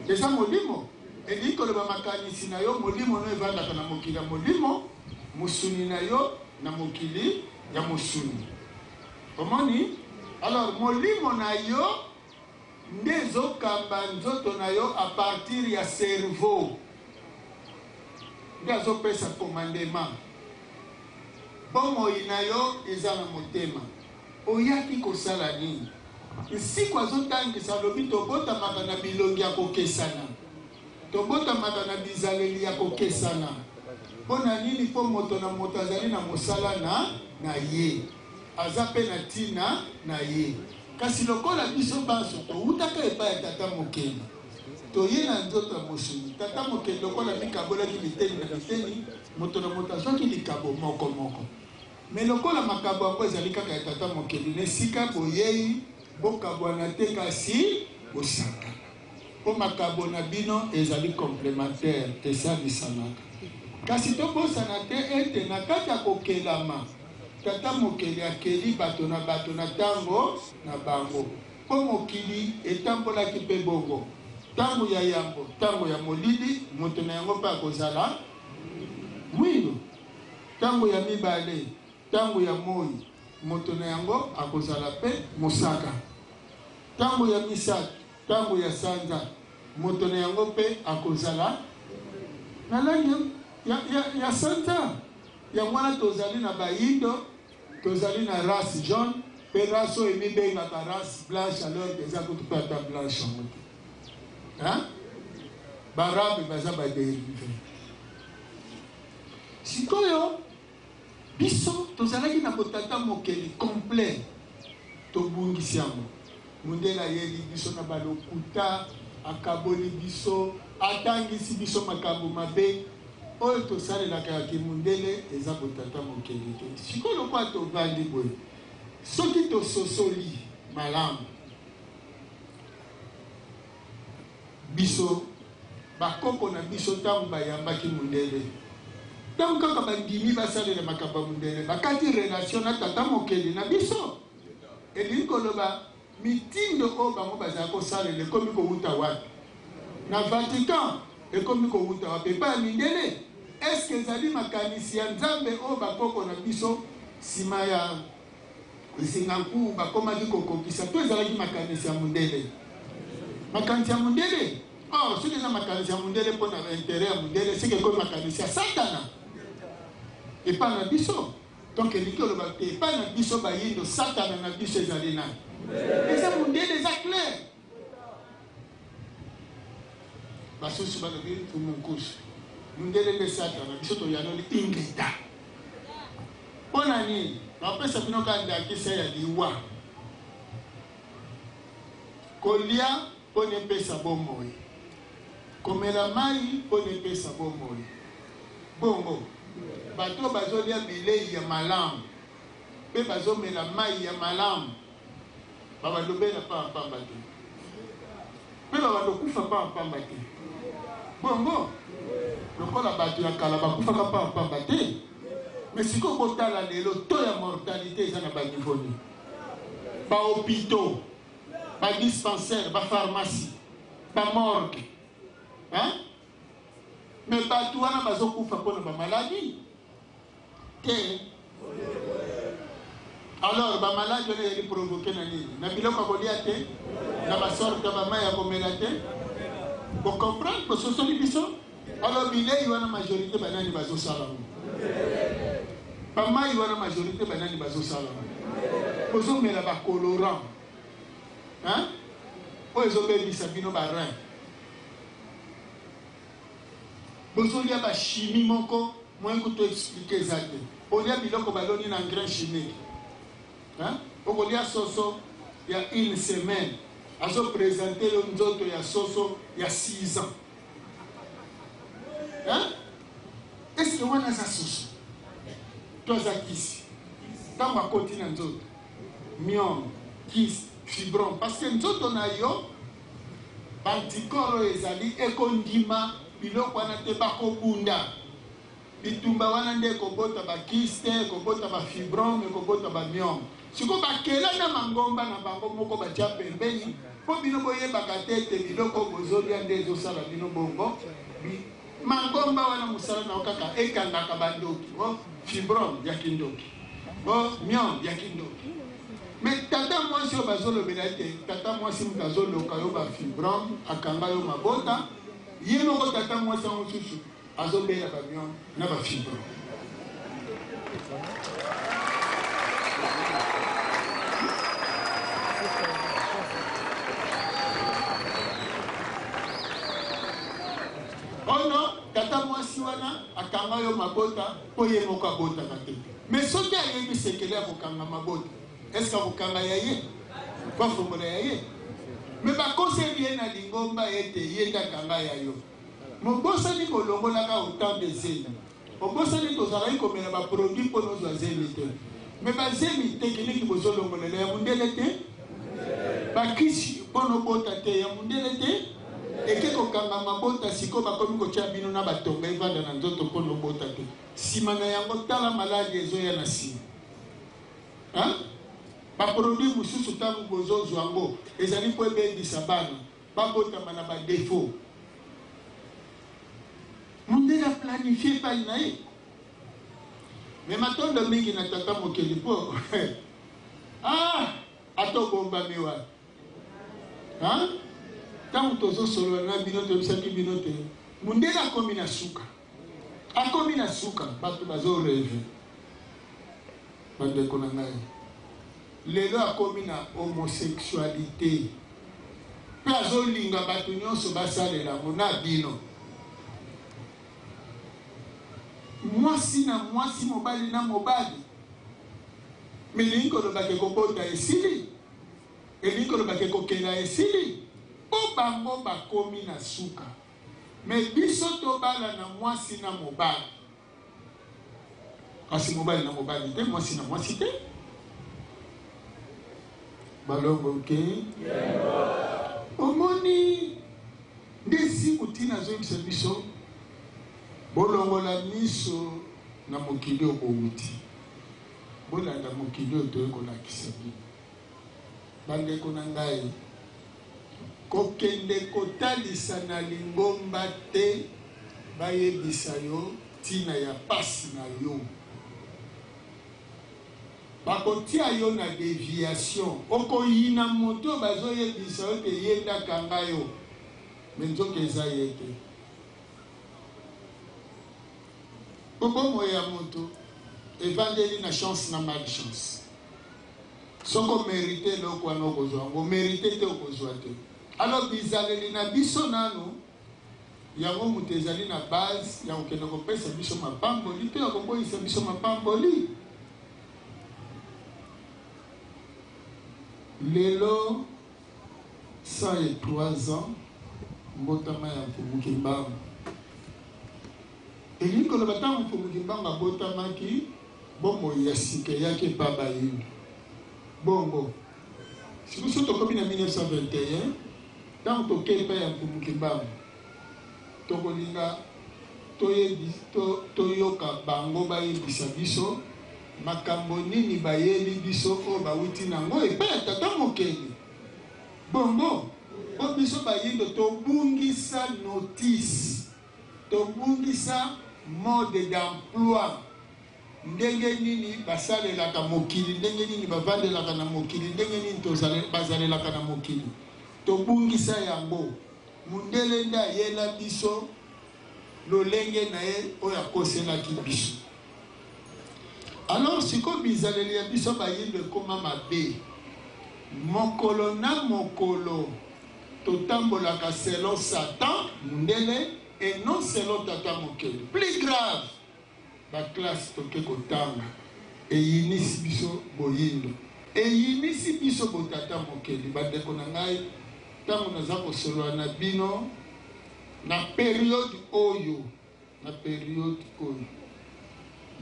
Eza molimo. Elingi koloba makanisi na yo, molimo no evandaka na mokili ya molimo, mosuni na yo na mokili ya mosuni. Omoni? Alors molimo na yo nde ezokamba nzoto na yo à partir ya cerveau. Nde azopesa commandement. Bomoi na yo eza na motema. Oyaki kosala nini? Nsiku azotangisa alobi tobotamaka na bilongi ya kokesana, tobotamaka na bizaleli ya kokesana. Mpo na nini? Mpo moto na moto azali na mosala na na ye, aza mpe na ntina na ye. Kasi lokola biso banso towutaka epai ya Tata Mokeli, toye na nzoto ya mosuni. Tata Mokeli lokola amikabolaki biteni na biteni, moto na moto azwaki likabo moko moko. Mais lokola makabo yango ezali kaka ya Tata Mokeli, na esika boyei, bokabwana te kasi bosangana. Mpo makabo na bino ezali complementaire, esalisanaka. Kasi tobosana te ete na kati ya kokelama, Tata Mokeli akeli bato na bato na tango na bango. Mpo mokili etambolaki mpe bongo. Tango ya yambo, tango ya molili, moto na yango mpe akozala mwindo. Tango ya mibale, tango ya moi, moto na yango akozala mpe mosaka. Tango ya misato, tango ya sanza, moto na yango mpe akozala na langi ya, ya, ya sanza. Yango wana tozali na bayindo, tozali na race jaune mpe race oyo emibengaka race blanche alors que eza kutu mpe ata blanche yango te. Hein? Barabe baza ba derive. Sikoyo biso tozalaki na botata mokeli complet, tobungisi yango. Mundele ayeli biso na balokuta, akaboli biso, atangisi biso makambo mabe. Oyo tosalelaka ya kimundele eza botata mokeli te. Sikoyo lokola tovandi boye, soki tososoli malamu, biso bakoko na biso ntango bayambaki mundele, ntango kaka bandimi basalela makambo ya mundele, bakati relation na tata mokeli na biso. Elingi koloba Mitindo oyo bango bazali kosalela ekomi kowuta wapi? Na Vatican? Ekomi kowuta wapi? Epai ya mindele? Est-ce que ezali makanisi ya Nzambe oyo bakoko na biso sima ya Nsinga Nkuwu bakomaki kokokisa to ezalaki makanisi ya mundele? Makanisi ya mundele? Or, soki eza makanisi ya mundele mpo na interet ya mundele, seke ekomi makanisi ya Satana epai na biso. Donc elingi koloba te epai na biso bayindo satana na biso ezali nani? Eza mundele, eza clair. Basusu balobi mfumu nkusu mundele nde satana, biso toyanoli ingeta. Mpo na nini? Napesa bino kaka ndakisa ya liwa. Kolia mpo na epesa bomoi, komela mai mpo na epesa bomoi. Bongo, bato oyo bazolia bilei ya malamu mpe bazomela mai ya malamu babanda kobela mpamba te mpe babanda kokufa mpamba te. Bongo, lokola bato ya kala bakufaka mpamba te, me sikoyo botala lelo taux ya mortalité eza na baniveau nini? Ba hôpitaux, ba dispensaires, ba pharmacie, ba morgue, hein? Mais bato wana bazokufa mpo na bamaladi te. Alors bamaladi wana ezali provoke na nini? Na biloko ya kolia te, na basorte ya bamai ya komela te. Bocomprendre, bososoli biso? Alors bilei wana majorité banani bazosala yango? Bamai wana majorité banani bazosala yango? Bozomela bacolorant, hein? Oyo ezobebisa bino ba rein. Bozolia ba chimie moko moyen kutu expliquer eza te. Olia biloko baloni na engrais chimique. Hein? Okolia soso ya une semaine azo presenter yo nzoto ya soso ya 6 ans. Hein? Est-ce que wana aza soso? To aza kisi? Ntango akoti na nzoto, myome, kisi, fibrome, parce que nzoto na yo Ba anticorps oyo ezali ekondima biloko wana te, bakobunda. Bitumba wana nde ekobota ba kyste, ekobota ba fibrome, ekobota ba myome. Sikoyo bakela na mangomba na bango moko batia pembeni mpo bino boyebaka te ete biloko oyo bozolia nde ezosala bino bongo. Mangomba wana mosala na yo kaka ekangaka bandoki, oh fibrome ya kindoki, oh myome ya kindoki. Mais tata mwasi oyo bazolobela ete tata mwasi moto azoloka yo ba fibrome, akanga yo mabota, ye moko tata mwasi yango mosusu azobela ba myome na ba fibrome. Oh non, tata mwasi wana akanga yo mabota mpo ye moko abotaka te. Mais soki ayebi sekele ya kokanga mabota, est-ce que akokanga ya ye? Mpo afongola ya ye? Mais bakoseli ye na lingomba ete ye nde akanga ya yo. Mobosani kolongolaka autant de zemi. Obosani tozalaki komela ba produits mpo nozwa zemi te. Mais ba zemi technique bozolongolela ya mundele te? Ba kisi mpo nobota te ya mundele te? Eke kokanga mabota sikoyo bakomi kotia bino na batonga evanda na nzoto mpo nobota te. Sima na yango tala maladi ezoya na sima. Hein? Ba produits mosusu ntango bozozwa yango ezali mpo ebebisa bana babotama na ba defaut. Mundele a planifie epai na ye. Mais matondo mingi na tata mokeli po ah ata obombami wapi hein? Ntango tozosolola na bino toyebisaki bino te mundele akomi na suka, akomi na suka, bato bazo reve. Bandeko na ngai, lelo akomi na homosexualite mpe azolinga bato nyonso basalela yango na bino. Mwasi na mwasi, mobali na mobali. Milingi koloba ke kobota esili, elingi koloba ke kokela esili, mpo bango bakomi na suka. Mais biso tobalana mwasi na mobali. Kasi mobali na mobali te, mwasi na mwasi te. Balongo ke omoni nde siku ntina azoyebisa biso bolongola miso na mokili oyo bowuti, bolanda mokili oyo toye kolakisa bino. Bandeko na ngai, kokende kotalisa na lingomba te bayebisa yo tina ya pasi na yo. Bakotia yo na deviation, okoyina moto oyo bazoyebisa yo te ye nde akanga yo, mais nzoka eza ye te. Po bomoi ya moto evandeli na chance na malchance. Soki o merite eloko wana okozwa yango, o merite te okozwa te. Alors bizaleli na biso nanu yango moto ezali na base ya kokende kopesa biso mapamboli to ya koboyisa biso mapamboli. Lelo 103 ans mbotama ya Mfumu Kimbangu. Elingi koloba ntango Mfumu Kimbangu abotamaki, bomoi ya sika eyaki epa bayindo. Bongo sikoyo soki tokomi na 1921, ntango toke epai ya Mfumu Kimbangu, tokolinga toyebi, to, toyoka bango bayebisa biso makambo nini bayeli biso oyo bawuti nango epai ya Tata Mokeli. Bongo po biso bayindo tobungisa notice, tobungisa mode d'emploi, ndenge nini basalelaka mokili, ndenge nini bavandelaka na mokili, ndenge nini bazalelaka na mokili, tobungisa yango. Mundele nde ayela biso lolenge na ye oyo akoselaki biso. Alors sikoyo bizaleli ya biso bayindo ekoma mabe. Mokolo na mokolo totambolaka selon Satan, mundele, et non selon Tata Mokeli. Plus grave, ba classe toke kotanga eyinisi biso boyindo, eyinisi biso bo Tata Mokeli. Bandeko na ngai, tango naza kosolola na bino na periode oyo, Na periode oyo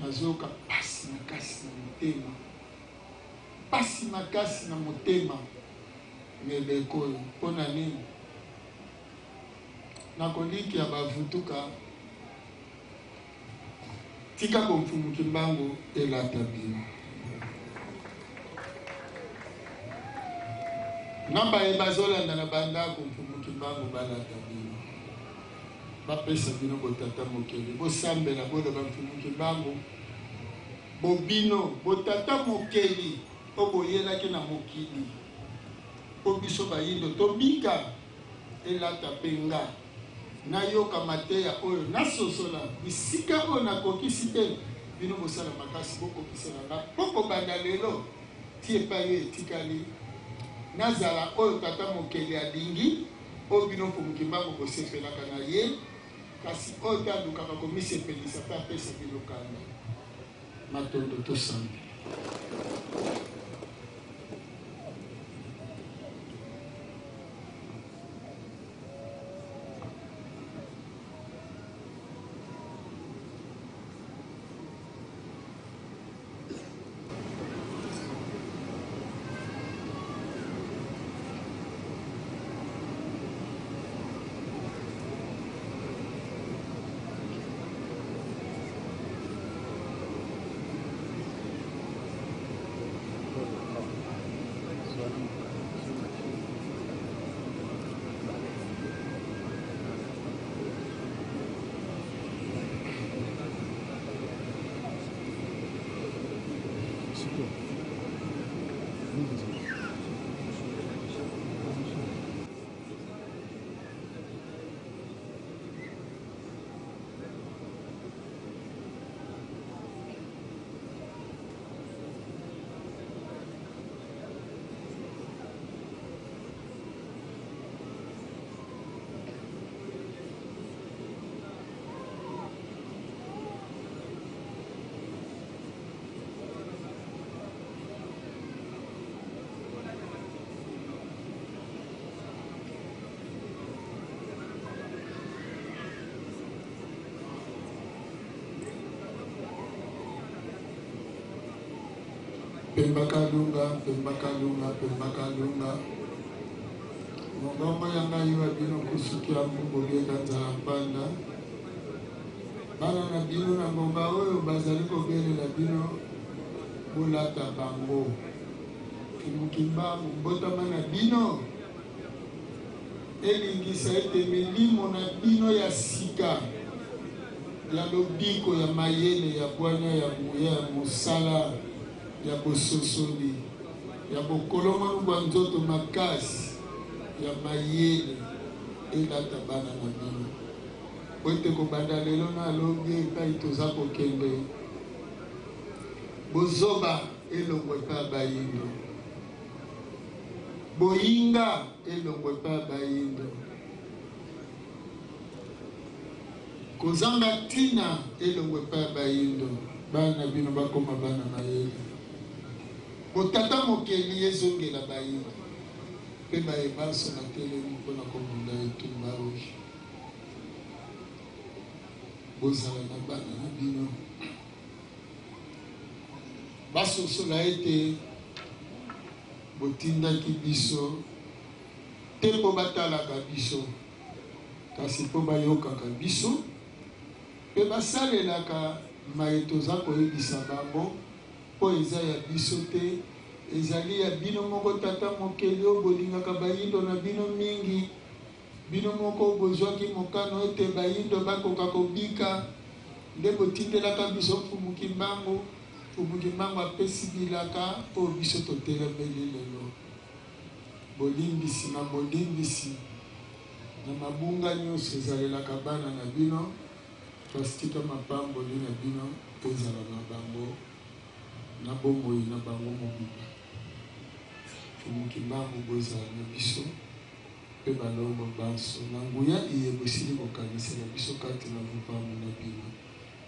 nazoyoka pasi makasi na motema, pasi makasi na motema na eleko oyo. Mpo na nini? Nakolikia bavutuka, tika bomfumu Kimbangu elata bino. Na baye bazolanda na bandako, Mfumu Kimbangu balata bino. Bapesa bino botata mokeli, bosambela, boloba Mfumu Kimbangu, bobino botata mokeli oyo boyelaki na mokili mpo biso bayindo tobika, elata mpe nga nayoka mateya oyo, nasosola bisika oyo nakokisi te, bino bosala makasi bokokisela nga mpo kobanda lelo ti epai oyo etikali nazala oyo tata mokeli alingi. Oyo bino Mfumu Kimbangu bosepelaka na ye, kasi oyo te alukaka komisepelisa pe apesa bino kanda. Matondo tosambela. Pemba Kalunga, Pemba Kalunga, Pemba Kalunga. Mongongo ya ngai wa bino kusuki ya mbubobieka nzala mpanda. Bana na bino na ngonga oyo bazali kobelela bino bolata bango. Mfumu Kimbangu, mbotama na bino elingisa ete milimo na bino ya sika ya lobiko, ya mayele, ya bwanya, ya nguya, ya mosala, ya bososoli, ya bokolongonu bwa nzoto makasi, ya mayele elata bana na bino. Mpo ete kobanda lelo na lobi epai toza kokende, bozoba elongwa epai ya bayindo, boyinga elongwa epai ya bayindo, kozanga ntina elongwa epai ya bayindo, bana na bino bakoma bana mayele. Botata mokeli ezongela bayindo mpe baye banso batelemi mpo na kobunda etumba oyo. Bozala na bana na bino basosola ete botindaki biso te mpo batalaka biso, kasi mpo bayokaka biso mpe basalelaka maye toza koyebisa bango, mpo eza ya biso te, ezali ya bino moko Tata Mokeli oyo bolingaka bayindo na bino mingi. Bino moko bozwaki mokano ete bayindo bakoka kobika, nde botindelaka biso Mfumu Kimbangu. Mfumu Kimbangu apesi bilaka oyo biso totelemeli lelo. Bolimbisi na bolimbisi na mabunga nionso ezalelaka bana na bino, kasi tika mapamboli na bino ezala na bango na bomoi na bango mobimba. Mfumu Kimbangu bozala na biso. Mpe balongo banso, na nguya iye bosili kokanisela biso kati na vupambu na bino.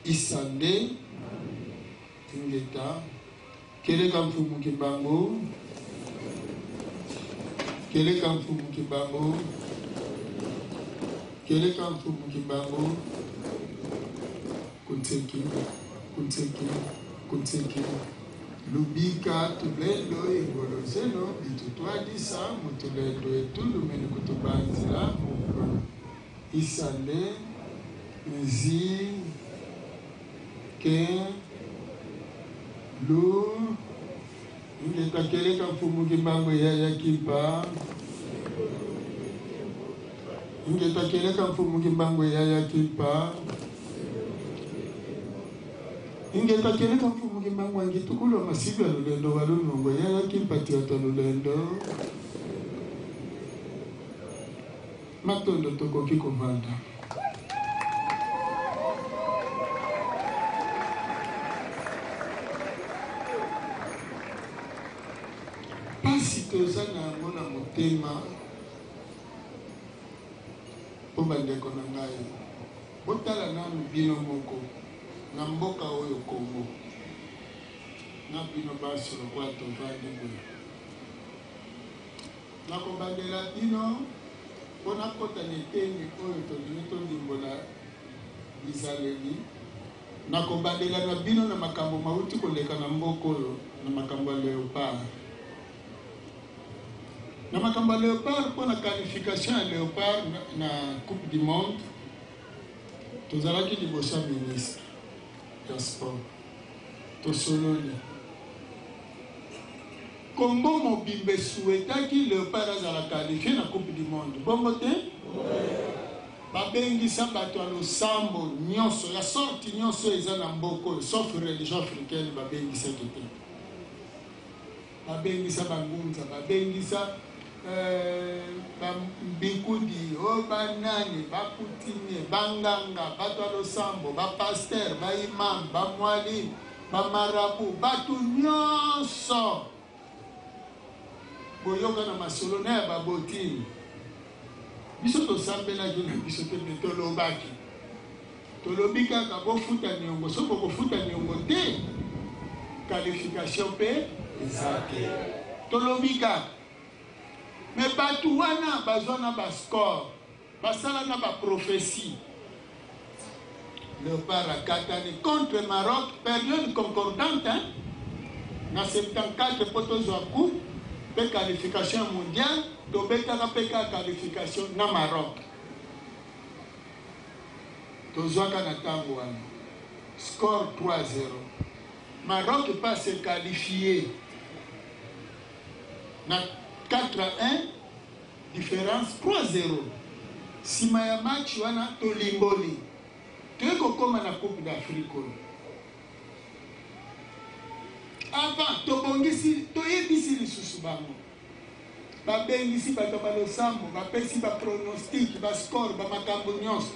Isa nde, Ingeta, Keleka Mfumu Kimbangu, Keleka Mfumu Kimbangu, Keleka Mfumu Kimbangu, Kunseki, Kunseki, Kunseki. Lubika tulendo ingolo zeno bitutuadisa mu tulendo etu lumeni kutubanzila mu isande nzi ke lu ingeta keleka mfumu kimbangu yaya kimpa ingeta keleka mfumu kimbangu yaya kimpa Ingeta keleka mfumu kimbangu angi tukulwa masiku ya lulendo wa lunongo yaya kimpa tiata lulendo matondo tokoki kovanda. Pasi toza na yango na motema mpo bandeko na ngai Botala nanu bino moko na mboka oyo Congo na bino banso lokola tovandi boye. Nakobandela bino mpo nakota na eteni oyo tolingi tolimbola bizaleli. Nakobandela na bino na makambo mauti koleka na mboka oyo na makambo ya leopard. Na makambo ya Leopard, mpo na qualification ya Leopard na Coupe du Monde, tozalaki liboso ya ministre ya sport, tosololi. Congo mobimba esouhaitaki Leopard azala qualifie na Coupe du Monde, bongo te? Babengisa bato ya losambo nyonso ya sorte nyonso eza na mboka oyo, sauf religion africaine babengisaki te. Babengisa ba ngunza, babengisa ba mbikudi, oh ba nani, ba coutumier, ba nganga, bato ya losambo, ba pasteur, ba imam, ba mualim, ba marabout, bato nyonso. Boyoka na masolo na ya ba botine. Biso tosambelaki na biso te, mais tolobaki. Tolobi kaka bofuta niongo, soki bokofuta niongo te, qualification pe eza te. Tolobi kaka. Mais batu wana bazwa na ba score, basala na ba propheties. Leopard akatani contre Maroc, periode concordante hein? Na 74 mpo tozwa coupe mpe qualification ya mondial, tobetaka mpe kaka qualification na Maroc. Tozwaka na ntango wana score 3-0. Maroc mpe a se qualifier na 4-1, difference 3-0. Sima ya match wana tolimboli, toye kokoma na Coupe d'Afrique oyo. Avant tobongisi, toyebisi lisusu bango, babengisi bato ya balosambo, bapesi ba pronostic, ba score, ba makambo nyonso.